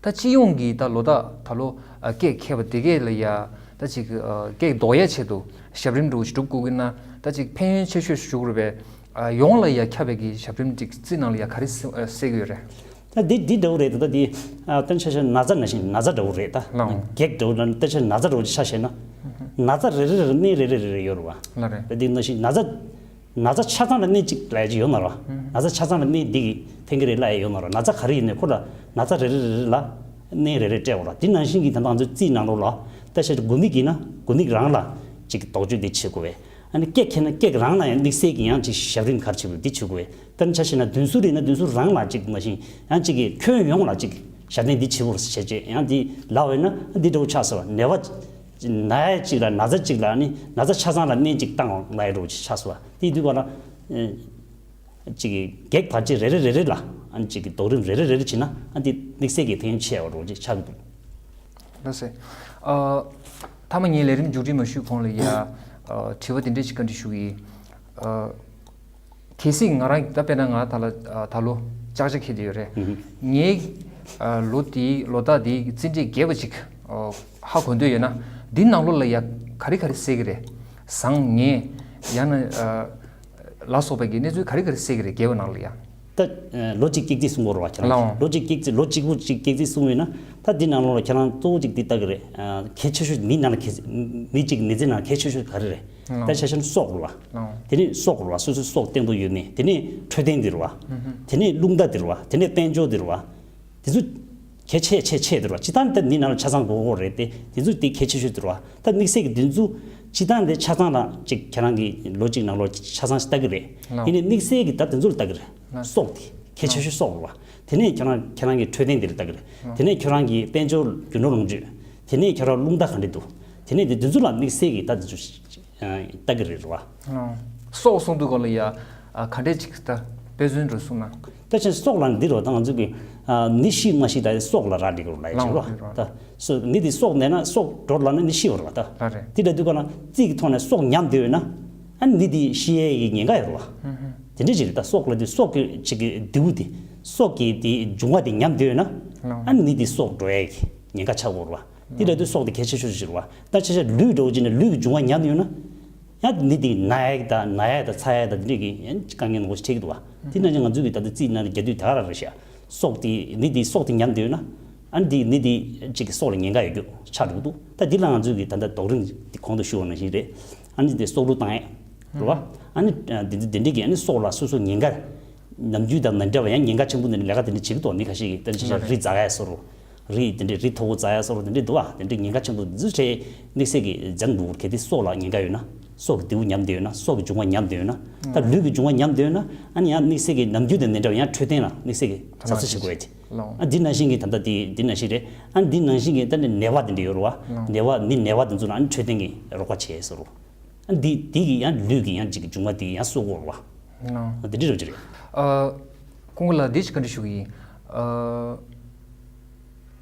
ད་སྤྱི་ཡོངས་ཀྱི་ད་ལོ་ཟླ་ད་ལོ་ཨ། ཀེག་འཁེལ་བ་དེ་གས་ལ་ཡ་ད་ཅིག་ཨ། ཀེག་ཟློག་ཡས་ཆེད་དུ་ཞབས་རིམ་འདྲ་བོ་ཞིག་སྒྲུབ་དགོས་ཀྱི་ན་ད་ཅིག་ཕན་ཡོན་ཆེ་ཤོས་ཞུ་དགོས་རེད་པས། ཨ། ཡོངས་ལ་ཡ་ཁྱབ་པའི་གི་ཞབས་རིམ་ཅིག་རྩིས་ནང་ལ་ཡ་ག་རེ་གསལ་གསལ་གྱི་ཡོད་རེད། ད་འདི་འདི་འདྲ་བོ་རེད། ད་ད་འདི་ཨ། ད་ཆ་བཞག་ན་ན་ཚ་ནང་བཞིན་ན་ཚ་འདྲ་བོ་རེད་ད། ལགས། གེགས་འདྲ་བོ་ལ་ད་ཆ་ན་ཚ་འདྲ་བོ་ཅིག་ཆ་བཞག་ན། ན་ཚ་རེ་རེ་རེ་གནས་རེ་རེ་རེ་རེ་ཡོད་རེད་བ། ལགས་རེད། ད་འདི་ནང་བཞིན་ན་ཚ་ན་ཚ་ཆ་ཚང་ལ་གནས་གཅིག་ལབ་ཡ་ཅིག་ཡོད་མ་རེད་བ། ན་ཚ་ཆ་ཚང་ལ་གནས་འདི་གི་ཐེངས་གི་རེ་ལབ་ཡ་ཡོད་མ་རེད་བ། ན་ཚ་ག་རེ་ཡིན་ནའི་ཁོ་ལ་ན་ཚ་རེ་རེ་རེ་རེ་ལ་གནས་རེ་རེ་སྤྲད་འོ་ར། འདི་ནང་བཞིན་གྱི་ད་ལྟ་ང་ཚོའི་རྩིས་ནང་ལོགས་ལ་ད་ཆ་དགུ་ནག་ཡིན་ན་དགུ་ནག་རང་ལ་ཅིག་ལྡོག་ཕྱོགས་འདི་བྱེད་དགོས་བས། ཨ་ནི་ཀེག་འཁེལ་ན་ཀེག་རང་ལ་ཡང་དམིགས་བསལ་གྱི་ཡང་ཅིག་ཞབས་རིམ་ག་རེ་བྱེད་དགོས་འདི་བྱེད་དགོས་བས། དཔེར་ན་ཆ་བཞག་ན་བདུན་ཟུར་རེད་ན་བདུན་ཟུར་རང་ལ་ཅིག་མ་གཞི་ཡང་ཅིག་གི་ཁྱོན་ཡོངས་ལ་ཅིག་ཞབས་བརྟན་འདི་བྱེད་དགོས་ཟེར་བྱས་ཡང་འདི་ལབ་པ་ཡིན་ན་འདི་འདྲ་བོ་ཆགས་སོང་བ། ནད་པ་ན་ཡ་ཅིག་ལ་ན་ཚ་ཅིག་ལ་ནི་ན་ཚ་ཆ་ཚང་ལ་གནས་ཅིག་བཏང་བ་ལབ་ཡ་འདྲ་བོ་ཅིག་ཆགས་སོང་བ། དེ་དུས་ག་ལ་ཅིག་གི་གེགས་བར་ཆད་རེ་རེ་རེ་རེ་ལ་ཨ་ནི་ཅིག་གི་ལྡོག་རིམ་རེ་རེ་རེ་རེ་བྱེད་ན་ཨ་འདི་དམིགས་བསལ་གྱི་ཕན་ཡོན་ཆེ་བ་འདྲ་བོ་ཅིག་ཆགས་ཀྱི་འདུག་ལགས་སོ། ཨ། མཐའ་མ་ངས་ལས་རིམ་མཇུག་སྒྲིལ་མ་ཞུས་གོང་ལ་ཡ། ཨ། དྲི་བ་དེ་འདྲས་ཞིག་བཀའ་འདྲི་ཞུ་གི་ཡིན། ཨ། གལ་སྲིད་ང་རང་ད་དཔེར་ན་ང་ད་ལ་ཨ། ད་ལོ་ལྕགས་བྱ་འཁེལ་བསྡད་ཡོད་རེད། ངའི་ཨ། ལོ་དེའི་ལོ་རྟགས་དེའི་རྩིས་འབྲས་རྒྱས་པ་ཅིག་ཨ། ཧ་གོ་འདོད་ཡོད་ན་འདི་ནང་ལོགས་ལ་ཡ་ག་རེ་ག་རེ་གསལ་གི་རེད། བཟང་ངན་ཡང་ན་ཨ། ལ་སོགས་པའི་གི་གནས་ཚུལ་ག་རེ་ག་རེ་གསལ་གི་རེད་རྒྱས་པ་ནང་ལ་ཡ། ད་ལོ་གཅིག་ཀེག་རྩིས་གསུང་གི་ཡོད་རེད་བ་ཁྱེད་རང་། ལགས་འོང་། ལོ་གཅིག་ཀེག་རྩིས་ལོ་གཅིག་པུ་གཅིག་ཀེག་རྩིས་གསུང་ཡོད་ན་ད་འདི་ནང་ལོགས་ལ་ཁྱེད་རང་གཙོ་བོ་གཅིག་འདི་ལྟ་གི་རེད། གལ་ཆེ་ཤོས་མི་ནང་ལ་གལ་མི་གཅིག་མི་ཚེ་ནང་གལ་ཆེ་ཤོས་ག་རེ་རེད། ལགས་འོང་། ད་ཆ་བཞག་ན་སྲོག་རེད་བ། ལགས་འོང་། དེ་ནས་སྲོག་རེད་བ། སོ་སོའི་སྲོག་བརྟན་པོ་ཡོད་མེད། དེ་ནས་འཕྲོད་བསྟེན་འདི་རེད་བ། དེ་ནས་རླུང་རྟ་འདི་རེད་བ། དེ་ནས་དཔལ་འབྱོར་འདི་རེད་བ། དེ་ཚོ་གལ་ཆེ་ཆེ་ཆེ་དེ་རེད་བ། སྤྱིར་བཏང་དེ་འདི་ནང་ལ་ཆ་ཚང་དགོས་དགོས་རེད་དེ། དེ་ཚོ་དེ་གལ་ཆེ་ཤོས་དེ་རེད་བ། ད་དམིགས་བསལ་གྱི་འདི་ཚོ་སྤྱིར་བཏང་དེ་ཆ་ཚང་ལ་ཅིག་ཁྱེད་རང་གི་ལོ་གཅིག་ནང་ལོགས་ཆ་ཚང་ཞིག་ལྟ་གི་རེད། ལགས། ཡིན་ནའི་དམིགས་བསལ་གྱི་ད་དེ་ཚོ་ལ་ལྟ་གི་རེད། ལགས། སྲོག་དེ་གལ་ཆེ་ཤོས་སྲོག་རེད་བ། དེ་ནས་ཁྱེད་རང་ཁྱེད་རང་གི་འཕྲོད་བསྟེན་དེ་ལ་ལྟ་གི་རེད། ལགས། དེ་ནས་ཁྱེད་རང་གི་དཔལ་འབྱོར་རྒྱུ་ནོར་ལོངས་སྤྱོད། དེ་ནས་ཁྱེད་རང་རླུང་རྟ་ག་འདྲ་འདུག་དེ་ནས་དེ་དེ་ཚོ་ལ་དམིགས་བསལ་གྱི་ད་དེ་ཚོ་ལྟ་གི་རེད་བ། ཨང་། སྲོག་གསུང་དུས་སྐོར་ལ་ཡ། ཨ། ག་འདྲས་ཅིག་ད་དཔེ་མཚོན་འདྲ་གསུངས་ན། ད་ཆ་སྲོག་ལ་འདི་རོ་ད་ང་ཚོ་གི། ཨ། ནི་ཤི་མ་ཤི་ད་སྲོག་ལ་རག་འགྲིག་རོ་ལ་ཡ་ཅིག་རོ། ལགས་རེད། ད་སྲོག་ནི་འདི་སྲོག་ནས་ན་སྲོག་འགྲོ་ལ་ན་ནི་ཤི་བ་རོ་ད། ལགས་རེད། དེ་འདྲ་དུས་སྐོར་ན་རྩིས་ཀྱི་ཐོག་ནས་སྲོག་ཉམས་བསྡད་ཡོད་ན། ཨ་ནི་འདི་ཤི་ཡས་ཀྱི་ཉེན་ཁ་ཡོད་རོ། ཧུམ་ཧུམ། དེ་འདྲས་ཅིག་རེད། ད་སྲོག་ལ་དེ་སྲོག་གི་ཅིག་གི་རྡེའུ་དེ་སྲོག་གི་དེ་འབྱུང་བ་དེ་ཉམས་བསྡད་ཡོད་ན། ལགས། ཨ་ནི་འདི་སྲོག་འགྲོ་ཡས་ཀྱི་ཉེན་ཁ་ཆགས་ཡོད་རོ། དེ་འདྲ་དུས་སྲོག་དེ་གལ་ཆེ་ཤོས་ཤིག་རེད་བ། ད་ཆ་ཆ་ལུས་འདྲ་བོ་ཅིག་ནས་ལུས་ཀྱི་འབྱུང་བ་ཉམས་ཡོད་ན། ཡང་ནི་དེ་ན་ཡག་དང་ན་ཡག་དང་ཚ་ཡག་དང་དེ་འདྲས་ཀྱི་ཡང་དཀའ་ངལ་ནོར་ཞིག་འཕྲད་ཀྱི་འདུག་བ། དེ་ནང་བཞིན་ང་ཚོའི་གི་ད་ལྟ་རྩིས་ནང་རྒྱག་དུས་ད་ག་རང་རེད་ཤག་སྲོག་དེ་ནི་དེ་སྲོག་དེ་ཉམས་བསྡད་ཡོད་ན། ཨ་ནི་དེ་ནི་དེ་གཅིག་གི་སྲོག་ལ་ཉེན་ཁ་ཡོད་རྒྱུ་ཆགས་འགྲོ་གི་འདུག་ད་འདི་ལ་ང་ཚོའི་གི་ད་ལྟ་རྡོག་རིང་དེ་གོང་དུ་ཞུ་བ་ནང་བཞིན་རེད། ཨ་ནི་དེ་སྲོག་བླུ་བཏང་ཡས་རེད་བ། ཨ་ནི་དེ་འདྲ་དེ་འདྲ་གི་ཨ་ནི་སྲོག་ལ་སོ་སོ་ཉེན་ཁ། ནམ་རྒྱུན་དང་མ་འདྲ་བ་ཡང་ཉེན་ཁ་ཆེན་པོ་འདི་ནི་ལས་ཀ་དེ་འདྲ་བྱེད་ཀྱི་འདུག་མི་ཁ་ཤས་ཀྱིས་ད་ནི་ཆ་བཞག་རི་འཛེག་ཡས་བཟོ་འདྲ། རི་དེ་འདྲའི་རི་མཐོ་པོ་འཛེག་ཡས་བཟོ་འདྲ་དེ་འདྲའི་འདུག་བ། དེ་འདྲའི་ཉེན་ཁ་ཆེན་པོ་འདི་ཚོ་འཕྲད་དམིགས་བསལ་གྱི་འཛེག་འདུག་གལ་ཏེ་སྲོག་ལ་ཉེན་ཁ་ཡོད་ན། སྲོག་གི་འདུ་ཉམས་བསྡད་ཡོད་ན། སྲོག་གི་འབྱུང་བ་ཉམས་བསྡད་ཡོད་ན། ད་ལུས་ཀྱི་འབྱུང་བ་ཉམས་བསྡད་ཡོད་ན། ཨ་ནི་ཡང་དམིགས་བསལ་གྱི་ནམ་རྒྱུན་དང་མི་འདྲ་བ་ཡང་འཕྲོད་བསྟེན་ལ་དམིགས་བསལ་གྱི་གཟབ་གཟབ་བྱེད་དགོས་ཡ་དེ། ཨ་འདི་ནང་བཞིན་གྱི་ད་ལྟ་དེ་འདི་ནང་བཞིན་རེད། ཨ་འདི་ནང་བཞིན་གྱི་ད་ནི་ནད་པ་དེ་འདྲ་ཡོད་རེད་བ། ནད་པ་མི་ནད་པ་དེ་ཚོ་ལ་ཨ་ནི་འཕྲོད་བསྟེན་གྱི་རོགས་པ་བྱེད་ཡས་བཟོ་འདྲ། ཨ་འདི་འདི་གི་ཡང་ལུས་ཀྱི་ཡང་གཅིག་གི་འབྱུང་བ་དེ་ཡང་གསོ་དགོས་རེད་བ། ཨ་འདི་འདྲ་རོ་ཅི་རེད། ཨ། ཀུན་དགའ་ལགས་འདི་ཅིག་བཀའ་འདྲི་ཞུ་གི་ཡིན། ཨ།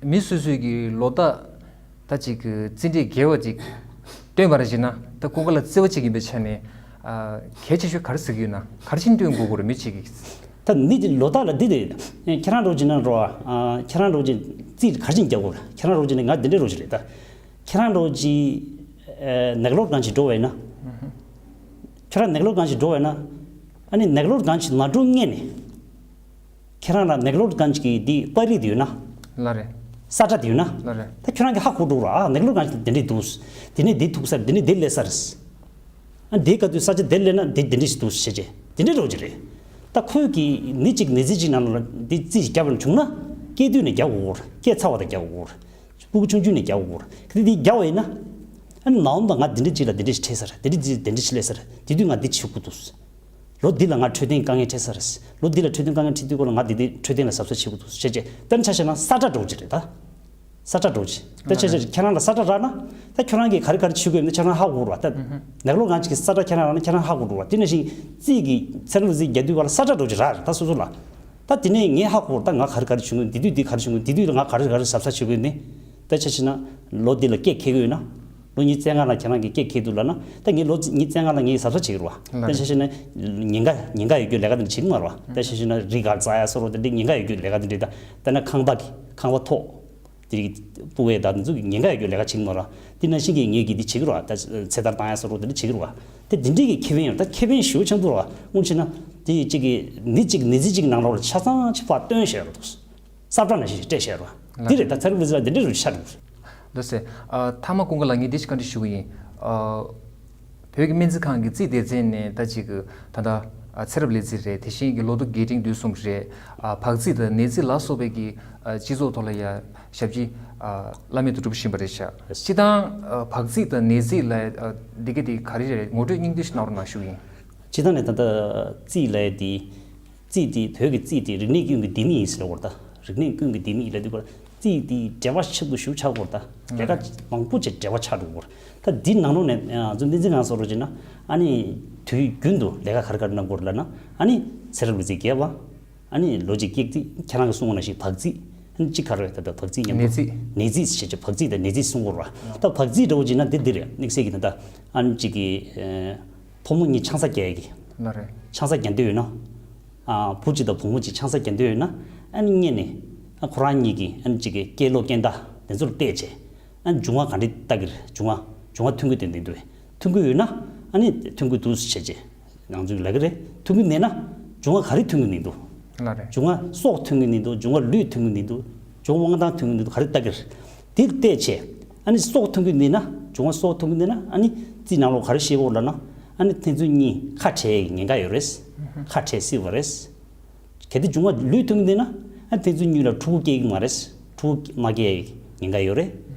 མི་སོ་སོའི་གི་ལོ་རྟགས་ད་ཅིག་གི་རྩིས་འབྲས་འགལ་བ་ཅིག་སྟོན་པ་རེད་ཅེ་ན། ད་ཀུན་དགའ་ལགས་རྩེ་བ་ཅིག་ཡིན་པའི་ཆ་ནས། ཨ། གལ་ཆེ་ཤོས་ག་རེ་ཟེར་གི་ཡོད་ན། ག་རེ་བྱས་ནས་སྟོན་དགོས་ཀྱི་རེད་མི་གཅིག་གིས། ད་མི་དེ་ལོ་རྟགས་ལ་འདི་རེད། ཁྱེད་རང་རོགས་བྱེད་ན་རོགས་ཨ། ཁྱེད་རང་རོགས་བྱེད་རྩིས་ག་རེ་བྱས་ནས་རྒྱག་དགོས་རེད། ཁྱེད་རང་རོགས་བྱེད་ནས་ང་འདི་འདྲ་རོགས་བྱེད་རེད་ད། ཁྱེད་རང་རོགས་ཀྱིས་ཨ། ནག་ལོར་གང་ཞིག་འགྲོ་བས་ན། ཁྱེད་རང་ནག་ལོར་གང་ཞིག་འགྲོ་བས་ན། ཨ་ནི་ནག་ལོར་གང་ཞིག་མ་འགྲོ་སྔོན་ནས། ཁྱེད་རང་ལ་ནག་ལོར་གང་ཞིག་གི་འདི་པར་རིས་དེ་ཡོད་ན། ལ་རེད། ས་ཁྲ་དེ་ཡོད་ན། ལ་རེད། ད་ཁྱེད་རང་གི་ཧ་གོ་འགྲོ་ར་ཨ་ནག་ལོར་གང་ཞིག་དེ་འདྲས་འདུག་དེ་ནས་འདི་ཐུག་ས་རེད། དེ་ནས་འདི་སླེབས་ས་རེད། ཨ་འདི་ག་དུས་ས་ཆ་དེ་སླེབས་ན་འདི་འདི་འདྲས་ཞིག་འདུག་བྱས་རྗེས་དེ་འདྲས་རོགས་ཀྱི་རེད། ད་ཁོས་ཀྱིས་ནི་གཅིག་ནི་རྩིས་གཅིག་ནང་ལ་འདི་རྩིས་ཤིག་བརྒྱབ་པ་བྱུང་ན་སྐྱེས་དུས་ནས་རྒྱག་དགོས་རེད། སྐྱེས་ཚར་བ་དང་རྒྱག་དགོས་རེད། སྤུ་གུ་ཆུང་ཆུང་ནས་རྒྱག་དགོས་རེད། གལ་ཏེ་འདི་རྒྱག་པ་ཡིན་ན། ཨ་ནི་ནང་ལོགས་ང་འདི་འདྲ་ཅིག་ལ་འདི་འདྲ་ཞིག་འཕྲད་ས་རེད། འདི་འདྲ་ཅིག་འདི་འདྲ་ཞིག་སླེབས་ས་རེད། དེ་དུས་ང་འདི་བྱེད་དགོས་འདུག་ལོ་འདི་ལ་ང་འཕྲོད་བསྟེན་དཀའ་ངལ་འཕྲད་ས་རེད། ལོ་འདི་ལ་འཕྲོད་བསྟེན་དཀའ་ངལ་འཕྲད་དུས་སྐོར་ལ་ང་འདི་འདི་འཕྲོད་བསྟེན་ལ་གཟབ་གཟབ་བྱེད་དགོས་འདུག་བྱས་རྗེས་ད་ནི་ཆ་བཞག་ན་ས་ཁྲ་འདྲ་བོ་ཅིག་རེད་ད། ས་ཁྲ་འདྲ་བོ་ཅིག་ད་ཆ་བཞག་ཁྱེད་རང་ལ་ས་ཁྲ་རག་ན་ད་ཁྱེད་རང་གིས་ག་རེ་ག་རེ་བྱེད་དགོས་མིན་ཁྱེད་རང་ཧ་གོ་རེད་བ། ད་ནག་ལོར་གང་ཅིག་གིས་ས་ཁྲ་ཁྱེད་རང་རག་ན་ཁྱེད་རང་ཧ་གོ་འགྲོ་བ། དེ་ནང་བཞིན་རྩིས་ཀྱི་ཚན་རིག་རྩིས་རྒྱག་དུས་སྐོར་ལ་ས་ཁྲ་འདྲ་བོ་ཅིག་རག་རེད་ད་སོ་སོ་ལ། ད་དེ་ནས་ངས་ཧ་གོ་རེད་ད་ང་ག་རེ་ག་རེ་བྱེད་དགོས་འདི་དུས་འདི་ག་རེ་བྱེད་དགོས་འདི་དུས་ལ་ང་ག་རེ་ག་རེ་གཟབ་གཟབ་བྱེད་དགོས་ནི། ད་ཆ་བཞག་ན་ལོ་འདི་ལ་སྐད་འཁེལ་གི་ཡོད་ན། ལོ་ཉི་ཤུ་རྩ་ལྔ་ལ་ཁྱེད་རང་གིས་སྐད་འཁེལ་འདུག་ལབ་ན་ད་ངས་ལོ་ཉི་ཤུ་རྩ་ལྔ་ལ་ངས་གཟབ་གཟབ་བྱེད་ཀྱི་རེད་བ། ད་ཆ་བཞག་ན་ཉེན་ཁ་ཉེན་ཁ་ཡོད་རྒྱུ་ལས་ཀ་དེ་འདྲ་བྱེད་ཀྱི་མ་རེད་བ། ད་ཆ་བཞག་ན་རི་གར་འཛེག་ཡ་བཟོ་འདྲ་དེ་འདྲའི་ཉེན་ཁ་ཡོད་རྒྱུ་ལས་ཀ་དེ་འདྲ་ད་ད་ན་ཁང་པ་གི་ཁང་པ་ཐོག་དེ་རིགས་སྤུ་བས་ད་དེ་ཚོ་གི་ཉེན་ཁ་ཡོད་རྒྱུ་ལས་ཀ་བྱེད་ཀྱི་མ་རེད་བ། དེ་ནང་བཞིན་གྱི་ངས་ཀྱི་དེ་བྱེད་ཀྱི་རེད་བ། ད་ཚེ་ཐར་བཏང་ཡ་བཟོ་འདྲ་དེ་འདྲ་བྱེད་ཀྱི་རེད་བ། དེ་དེ་འདྲའི་གི་ཁེ་ཕན་ཡོད་ད་ཁེ་ཕན་ཞེ་པོ་ཆེན་པོ་རེད་བ། དངོས་བྱས་ན་དེ་གཅིག་གི་ནི་གཅིག་ནི་རྩིས་གཅིག་ནང་ལོགས་ལ་ཆ་ཚང་ཆ་ཕར་སྟོན་བཞག་རེད་འདུག་ས་བཀྲ་ནང་བཞིན་སྤྲད་བཞག་རེད་བ། འདི་རེད་ད་ཚན་རིག་པ་ཚོ་ལ་འདི་འདྲ་རུ་ཆགས་འདུག་འདུག་སེ། ཨ། མཐའ་མ་ཀུན་དགའ་ལགས་ངས་འདི་ཞིག་བཀའ་འདྲི་ཞུ་གི་ཡིན། ཨ། བོད་ཀྱི་སྨན་རྩིས་ཁང་གི་རྩིས་སྡེ་ཚན་ནས་ད་ཅིག་གི་ད་ལྟ་ཨ། ཚེ་རབས་ལས་རྩིས་རེད། དེ་བཞིན་གྱི་ལོ་ཐོ་རྒྱས་འབྲིང་བསྡུས་གསུམ་རེད། ཨ། བག་རྩིས་དང་ནད་རྩིས་ལ་སོགས་པའི་གི་ཨ། སྤྱི་ཚོགས་ཐོག་ལ་ཡ་ཞབས་ཕྱི་ཨ། བླ་མེད་དུ་སྒྲུབ་བཞིན་པ་རེད་ཤག་སྤྱིར་བཏང་ཨ། བག་རྩིས་དང་ནད་རྩིས་ལ་ཨ། འདི་ག་དེ་ག་རེ་རེད། ངོ་སྤྲོད་སྙིང་བསྡུས་ཤིག་གནང་རོགས་གནང་ཞུ་གི་ཡིན། སྤྱིར་བཏང་ནས་ད་ལྟ་རྩིས་ལབ་ཡ་དེ། རྩིས་དེ་བོད་ཀྱི་རྩིས་དེ་རིག་གནས་ཀུན་གྱི་ལྡེ་མིག་ཡིན་ཟེར་བ་ད། རིག་གནས་ཀུན་གྱི་ལྡེ་མིག་ལབ་དུས་སྐོར་རྩིས་དེ་འབྲེལ་བ་ཆེན་པོ་ཞིག་ཆགས་ཀྱི་ཡོད་རེད་ད། ལས་ཀ་མང་པོ་ཅིག་འབྲེལ་བ་ཆགས་འགྲོ་གི་ཡོད་རེད། ད་འདི་ནང་ལོགས་ནས་ང་ཚོ་སྨན་རྩིས་ཁང་སོགས་རོགས་བྱས་ན་ཨ་ནི་དུས་རྒྱུན་དུ་ལས་ཀ་ག་རེ་ག་རེ་གནང་དགོས་རེད་ལབ་ན་ཨ་ནི་ཚེ་རབས་ལུས་རྩལ་རྒྱས་པ། ཨ་ནི་ལོ་གཅིག་སྐྱག་རྩིས་ཁྱེད་རང་གིས་གསུངས་པ་ནང་བཞིན་བག་རྩིས་ཨ་ནི་གཅིག་ག་རེ་རེད་ད་ལྟ་བག་རྩིས་མཉམ་དུ་ནད་རྩིས། ནད་རྩིས་ཞེས་བྱ་བག་རྩིས་དང་ནད་རྩིས་གསུང་གི་ཡོད་རེད་བ། ད་བག་རྩིས་འདྲ་བོ་བྱས་ན་འདི་འདི་རེད་དམིགས་བསལ་གྱི་ད་ལྟ་ཨ་ནི་གཅིག་གི་ཕོ་མོ་གཉིས་ཆང་ས་རྒྱག་ཡ་གི་ལ་རེད། ཆང་ས་རྒྱག་འདོད་ཡོད་ན། ཨ། བུ་གཅིག་དང་བུ་མོ་གཅིག་ཆང་ས་རྒྱག་འདོད་ཡོད་ན། ཨ་ནི་སྔོན་ནས། ཨ། ཁོ་རང་གཉིས་ཀྱི་ཨ་ནི་གཅིག་གི་སྐྱེས་ལོ་སྐྱེས་ཟླ་དེ་ཚོར་བལྟས་བྱས། ཨ་ནི་འབྱུང་བ་ག་འདྲ་ལྟ་གི་རེད། འབྱུང་བ་འབྱུང་བ་ཐོན་གི་དེ་འདི་འདུག་ཐོན་གི་ཡོད་ན། ཨ་ནི་ཐོན་གི་འདུག་བྱས་བྱས། ང་ཚོས་ལབ་གི་རེད། ཐོན་གི་མེད་ན། འབྱུང་བ་ག་རེ་ཐོན་གི་མི་འདུག་ལ་རེད། འབྱུང་བ་སྲོག་ཐོན་གི་མི་འདུག་འབྱུང་བ་ལུས་ཐོན་གི་མི་འདུག་འབྱུང་བ་དབང་ཐང་ཐོན་གི་མི་འདུག་ག་རེ་ལྟ་གི་རེད། དེ་བལྟས་བྱས། ཨ་ནི་སྲོག་ཐོན་གི་མེད་ན། འབྱུང་བ་སྲོག་ཐོན་གི་མེད་ན། ཨ་ནི་རྩིས་ནང་ལོགས་ག་རེ་བཤད་ཀྱི་ཡོད་ལབ་ན། ཨ་ནི་ཁྱེད་ཚོ་གཉིས་ཁ་བྲལ་ཡའི་ཉེན་ཁ་ཡོད་རེད། ཁ་བྲལ་སྲིད་པ་རེད། གལ་ཏེ་འབྱུང་བ་ལུས་ཐོན་གི་མེད་ན། ཨ་ནི་ཁྱེད་ཚོ་གཉིས་ལ་ཕྲུ་གུ་སྐྱེ་གི་མ་རེད། ཕྲུ་གུ་མ་སྐྱེ་ཡའི་ཉེན་ཁ་ཡོད་རེད།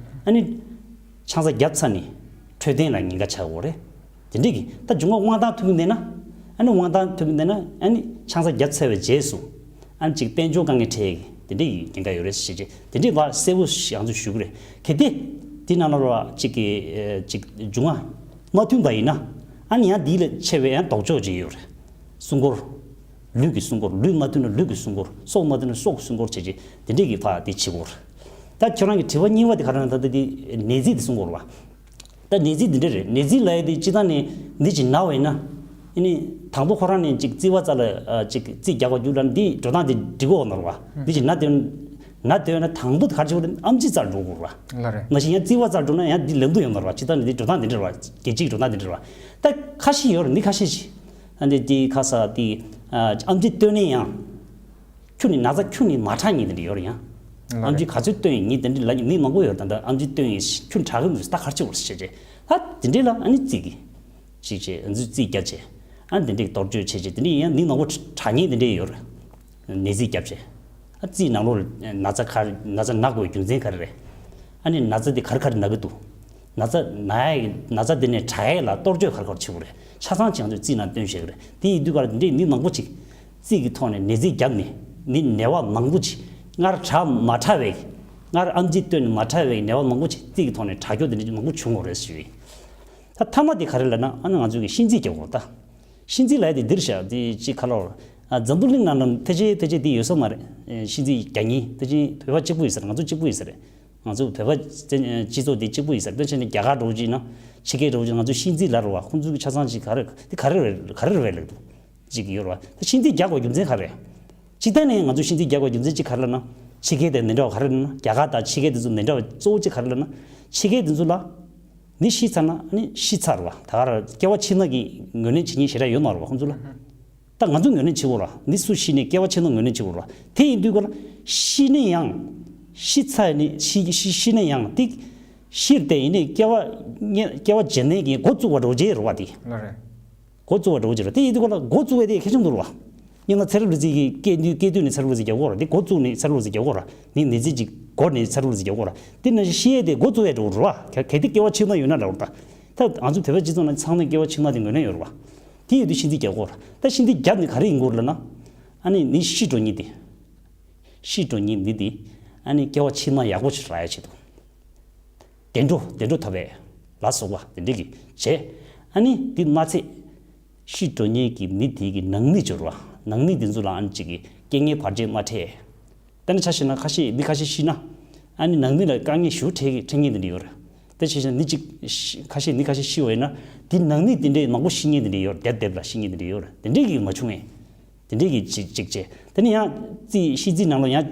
ཨ་ནི་ཆང་ས་བརྒྱབ་ཚར་ནས་འཕྲོད་བསྟེན་ལ་ཉེན་ཁ་ཆགས་ཀྱི་ཡོད་རེད། དེ་འདྲས་ཀྱི་ད་འབྱུང་བ་དབང་ཐང་ཐོན་གྱི་མེད་ན། ཨ་ནི་དབང་ཐང་ཐོན་གྱི་མེད་ན་ཨ་ནི་ཆང་ས་བརྒྱབ་ཚར་བའི་རྗེས་སུ། ཨ་ནི་ཅིག་དཔལ་འབྱོར་དཀའ་ངལ་འཕྲད་ཀྱི་དེ་འདྲས་ཀྱི་ཉེན་ཁ་ཡོད་རེད་ཟེར་བྱས་དེ་འདྲས་ལ་གསལ་པོ་ཞིག་ང་ཚོས་ཞུ་གི་རེད། གལ་ཏེ་དེ་ནང་ལ་ར་ཅིག་གི་ཅིག་འབྱུང་བ་མ་མཐུན་པ་ཡིན་ན། ཨ་ནི་ཡང་འདི་ལས་ཆེ་བའི་ཡང་ལྡོག་ཕྱོགས་ཅིག་ཡོད་རེད། སྲུང་འཁོར། ལུས་ཀྱི་སྲུང་འཁོར། ལུས་མ་མཐུན་ན་ལུས་ཀྱི་སྲུང་འཁོར། སྲོག་མ་མཐུན་ན་སྲོག་གི་སྲུང་འཁོར་བྱས་རྗེས་དེ་འདྲས་ཀྱི་ཕར་དེ་བྱེད་དགོས་རེད། ད་ཁྱོད་རང་གི་དྲི་བ་གཉིས་པ་དེ་ག་རེ་ན་ད་ལྟ་དེ་ནད་རྩིས་དེ་གསུང་དགོས་རེད་བ། ད་ནད་རྩིས་འདི་འདྲ་རེད། ནད་རྩིས་ལབ་ཡ་དེ་སྤྱིར་བཏང་ནས་འདི་ཅིག་ན་བས་ན། ཨ་ནི་དང་པོ་ཁོ་རང་ནས་ཅིག་རྩིས་པ་རྩ་ལ་ཅིག་རྩིས་རྒྱག་པ་རྒྱུགས་ལ་འདི་འགྲོ་སྟངས་དེ་འགྲིག་གོ་ནོར་བ། འདི་ཅིག་ན་དེ་ན་དེ་ན་དང་པོ་དེ་ག་རེ་བྱེད་དགོས་རེད། ཨེམ་ཆི་རྩར་འགྲོ་དགོས་རེད་བ། ལ་རེད། ནང་བཞིན་ཡང་རྩིས་པ་རྩར་འགྲོ་ན་ཡང་འདི་ལམ་དུ་ཡོང་ནོར་བ། སྤྱིར་བཏང་ནས་འདི་འགྲོ་སྟངས་འདི་འདྲ་རེད་བ། རྒྱལ་སྤྱིའི་འགྲོ་སྟངས་འདི་འདྲ་རེད་བ། ད་ཁ་ཤས་ཡོད་རེད། འདི་ཁ་ཤས་ཤིག་ཨ་འདི་འདི་ཁ་ས་དེ་ ཨ་ཨམ་ཆི་བཏོན་ནས་ཡང་ཁྱོན་ནས་ན་ཚ་ཁྱོན་ནས་མ་དྲག་མཁན་དེ་འདྲ་ཡོད་རེད་ཡང་། ལགས་ཨམ་ཆི་རེད། ག་ཚོད་བཏོན་ཡིན་ངས་དེ་འདྲ་ལབ་མཁན་མི་མང་པོ་ཡོད་རེད། ད་ལྟ་ཨམ་ཆི་བཏོན་ཡིན་ཁྱོན་དྲག་གི་མི་འདུག་ད་ག་རེ་བྱེད་དགོས་རེད་ཟེར་བྱས་ད་དེ་འདྲས་ལ་ཨ་ནི་རྩིས་ཀྱི་ཅིག་བྱས་ཨ་ནི་རྩིས་བརྒྱབ་བྱས་ཨ་ནི་དེ་འདྲས་གཏོར་བཅོས་བྱས་བྱས་དེ་འདྲས་ཡིན་ཡང་མི་མང་པོ་དྲག་མཁན་དེ་འདྲས་ཡོད་རེད། ནད་རྩིས་བརྒྱབ་བྱས། ཨ་རྩིས་ནང་ལོགས་ལ་ན་ཚ་ག་རེ་ན་ཚ་ན་དགོས་རྒྱུ་མཚན་ག་རེ་རེད། ཨ་ནི་ན་ཚ་དེ་ག་རེ་ག་རེ་ན་གི་འདུག་ན་ཚ་ན་ཡ་ན་ཚ་དེ་ནས་དྲག་ཡས་ལ་གཏོར་བཅོས་ག་རེ་ག་རེ་བྱེད་དགོས་རེད། ཆ་ཚང་ཅིག་ང་ཚོས་རྩིས་ནང་སྟོན་བཞག་གི་རེད། དེ་ཡིན་དུས་ག་རེ་དེ་འདྲའི་མི་མང་པོ་ཅིག་རྩིས་ཀྱི་ཐོག་ནས་ནད་རྩིས་བརྒྱབ་ནས་ནི་ནད་པ་མང་པོ་ཅིག་སྔར་དྲག་མ་དྲག་པའི་སྔར་ཨམ་ཆི་བཏོན་ནས་མ་དྲག་པའི་ནད་པ་མང་པོ་ཅིག་རྩིས་ཀྱི་ཐོག་ནས་དྲག་སྐྱོ་དེ་འདྲ་ཅིག་མང་པོ་བྱུང་ཡོད་རེད་ཞུ་ཡིན། ད་མཐའ་མ་དེ་ག་རེ་ལབ་ན་ཨ་ནི་ང་ཚོས་ཀྱི་གཤིན་རྩིས་རྒྱག་དགོས་ད། གཤིན་རྩིས་ལབ་ཡ་དེ་འདིར་བཞག་དེ་ཅིག་ཁ་ལོར། ཨ་འཛམ་བུ་གླིང་ནང་ལ་ཕལ་ཆེར་ཕལ་ཆེར་དེ་ཡོད་ས་མ་རེད། ཨེ་གཤིན་རྩིས་རྒྱག་མཁན་ཕལ་ཆེར་བོད་པ་གཅིག་པུ་ཡིན་ས་རེད། ང་ཚོ་གཅིག་པུ་ཡིན་ས་རེད། ང་ཚོ་བོད་པ་བཙན་སྤྱི་ཚོགས་དེ་གཅིག་པུ་ཡིན་ས་རེད། ཕལ་ཆེར་ནི་རྒྱ་གར་འདྲ་བོ་ཅིག་ཡིན་ན་ཕྱི་རྒྱལ་འདྲ་བོ་ཅིག་ང་ཚོ་གཤིན་རྩིས་ལབ་རེད་བ། ཁོང་ཚོའི་ཆ་ཚང་ཅིག་ག་རེ་དེ་ག་རེ་རེད་ག་རེ་རེད་བས་ལབ་འདུག་ཅིག་ཡོད་རེད་བ། ད་གཤིན་རྩིས་རྒྱག་དགོས་རྒྱུ་མཚན་ག་རེ། སྤྱིར་བཏང་ནས་ང་ཚོས་གཤིན་རྩིས་རྒྱག་དགོས་རྒྱུ་མཚན་གཅིག་ག་རེ་ལབ་ན། ཕྱི་རྒྱལ་དེ་འདི་འདྲ་བ་ག་རེ་ལབ་ན་རྒྱ་གར་དང་ཕྱི་རྒྱལ་དེ་ཚོ་འདི་འདྲ་བ་གཙོ་བོ་གཅིག་ག་རེ་ལབ་ན། ཕྱི་རྒྱལ་དེ་ཚོ་ལ། ནི་ཤི་ཚར་ན་ནི་ཤི་ཚར་བ་ད་ག་ར་སྐྱེ་བ་ཕྱི་ནང་གི་ངོས་ལེན་བྱེད་མཁན་ཞེ་དྲག་ཡོད་མ་རེད་བ་ཁོང་ཚོ་ལ། ད་ང་ཚོ་ངོས་ལེན་བྱེད་དགོས་ར་ནི་སུ་ཤི་ནས་སྐྱེ་བ་ཕྱི་ནང་ངོས་ལེན་བྱེད་དགོས་ར་དེ་ཡིན་དུས་ག་ལ་ཤི་ནས་ཡང་། ཤི་ཚར་ནས་ཤི་ཤི་ཤི་ནས་ཡང་དེ་ཤིར་བལྟས་ཡིན་ནས་སྐྱེ་བ་སྐྱེ་བ་རྗེས་ནས་ཀྱི་འགོ་བཙུགས་པ་འགྲོ་བྱེད་རེད་བ་དེ། ལགས་རེད། འགོ་བཙུགས་པ་འགྲོ་གི་རེད། དེ་ཡིན་དུས་ཁོ་ལ་འགོ་བཙུགས་པའི་དེ་གལ་ཆེན་འདུག་ར། སྙིང་ལ་ཚེ་རབས་རི་རྩིས་ཀྱི་སྐྱེས་དུས་སྐྱེས་དུས་ནས་ཚེ་རབས་རི་རྩིས་རྒྱག་གོ་ར། དེ་འགོ་བཙུགས་ནས་ཚེ་རབས་རི་རྩིས་རྒྱག་གོ་ར། ནི་ནད་རྩིས་ཀྱི་འགོ་ནས་ཚེ་རབས་རི་རྩིས་རྒྱག་གོ་ར། དེ་ནང་བཞིན་ཤི་ཡས་དེ་འགོ་བཙུགས་ཡས་འགྲོ་རུ་བ། གལ་གལ་ཏེ་སྐྱེ་བ་ཕྱི་ནང་ཡོད་ན་འདྲ་བོ་ད། ད་ང་ཚོ་བོད་པའི་སྤྱི་ཚོགས་ནང་ཚང་མས་སྐྱེ་བ་ཕྱི་ནང་དེ་ངོས་ལེན་ཡོད་རུ་བ། དེ་ཡོད་དུས་གཤིན་རྩིས་རྒྱག་གོ་ར། ད་གཤིན་རྩིས་རྒྱབ་ནས་ག་རེ་ཡིན་དགོས་ར་ལབ་ན། ཨ་ནི་ནི་ཤི་འགྲོ་ཉིན་དེ། ཤི་འགྲོ་ཉིན་འདི་དེ། ཨ་ནི་སྐྱེ་བ་ཕྱི་ནང་ཡག་པོ་ཞིག་རག་ཡ་ཆེད་དུ། བདེ་འགྲོ་བདེ་འགྲོ་ཐོབ་པའི་ལ་སོགས་པ་དེ་འདྲ་གི་བྱས། ཨ་ནི་འདི་མ་ཚད། ཤི་འགྲོ་ཉིན་གྱི་མི་དེ་གི་ནང་མི་འབྱོར་བ། ནང་མི་དེ་ཚོ་ལ་ཨ་ནི་གཅིག་གི་རྐྱེན་ངན་བར་ཆད་མ་འཕྲད། ད་ནི་ཆ་བཞག་ན་ཁ་ཤས་འདི་ཁ་ཤས་ཤི་ན། ཨ་ནི་ནང་མི་ལ་དཀའ་ངལ་ཞེ་པོ་འཕྲད་ཀྱི་འཕྲད་ངེས་དེ་འདྲ་ཡོད་རེད། དེ་བྱས་ན་ནི་གཅིག་ཤི་ཁ་ཤས་ནི་ཁ་ཤས་ཤི་བ་ཡིན་ན། འདི་ནང་མི་དེ་འདྲའི་མང་པོ་ཤི་ངེས་དེ་འདྲ་ཡོད་རེད། སྡེབ་སྡེབ་ལ་ཤི་ངེས་དེ་འདྲ་ཡོད་རེད། དེ་འདྲའི་གི་མ་བྱུང་ངེས། དེ་འདྲའི་གི་གཅིག་གཅིག་བྱས། དེ་ནི་ཡང་རྩིས་ཤི་རྩིས་ནང་ལ་ཡང་།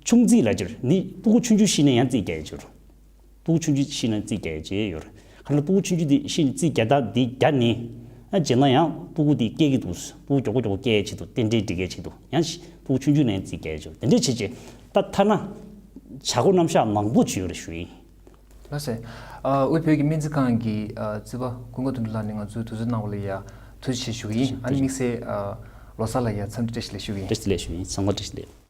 ཆུང་རྩིས་ལ་སྦྱར་ནི་སྤུ་གུ་ཆུང་ཆུང་ཤི་ན་ཡང་རྩིས་རྒྱག་ཡ་སྦྱར། སྤུ་གུ་ཆུང་ཆུང་ཤི་ན་རྩིས་རྒྱག་ཡ་བྱས་ཡོད་རེད། ཁ་ལ་སྤུ་གུ་ཆུང་ཆུང་དེ་ཤི་ནས་རྩིས་རྒྱག་སྟངས་དེ་རྒྱག་ནས། ཨ་རྗེས་ན་ཡང་སྤུ་གུ་དེ་སྐྱེ་གི་འདུག་སྤུ་གུ་མགྱོགས་པོ་མགྱོགས་པོ་སྐྱེ་ཡ་ཆེད་དུ་རྟེན་འབྲེལ་འགྲིག་ཡ་ཆེད་དུ་ཡང་ཤི་སྤུ་གུ་ཆུང་ཆུང་ནས་རྩིས་རྒྱག་ཡ་བྱས་དེ་འདྲས་བྱས་རྗེས་ད་ཐ་ན། བྱ་སྒོ་རྣམ་གཞག་མང་པོ་བྱས་ཡོད་རེད་ཞུ་ཡིན། ལགས་སེ། ཨ་དབུས་བོད་ཀྱི་སྨན་རྩིས་ཁང་གི་ཨ་རྩིས་པ་ཀུན་དགའ་དོན་གྲུབ་ལགས་ནས་ང་ཚོའི་དུས་ཚོད་གནང་བ་ལ་ཡ་ཐུགས་རྗེ་ཆེ་ཞུ་གི་ཡིན། ཨ་ནི་དམིགས་བསལ་ཨ་ལོ་གསར་ལ་ཡ་འཚམས་འདྲི་བཀྲ་ཤིས་བདེ་ལེགས་ཞུ་གི་ཡིན། བཀྲ་ཤིས་བདེ་ལེགས་ཞུ་ཡིན། ཚང་མ་བཀྲ་ཤིས་བདེ་ལེགས།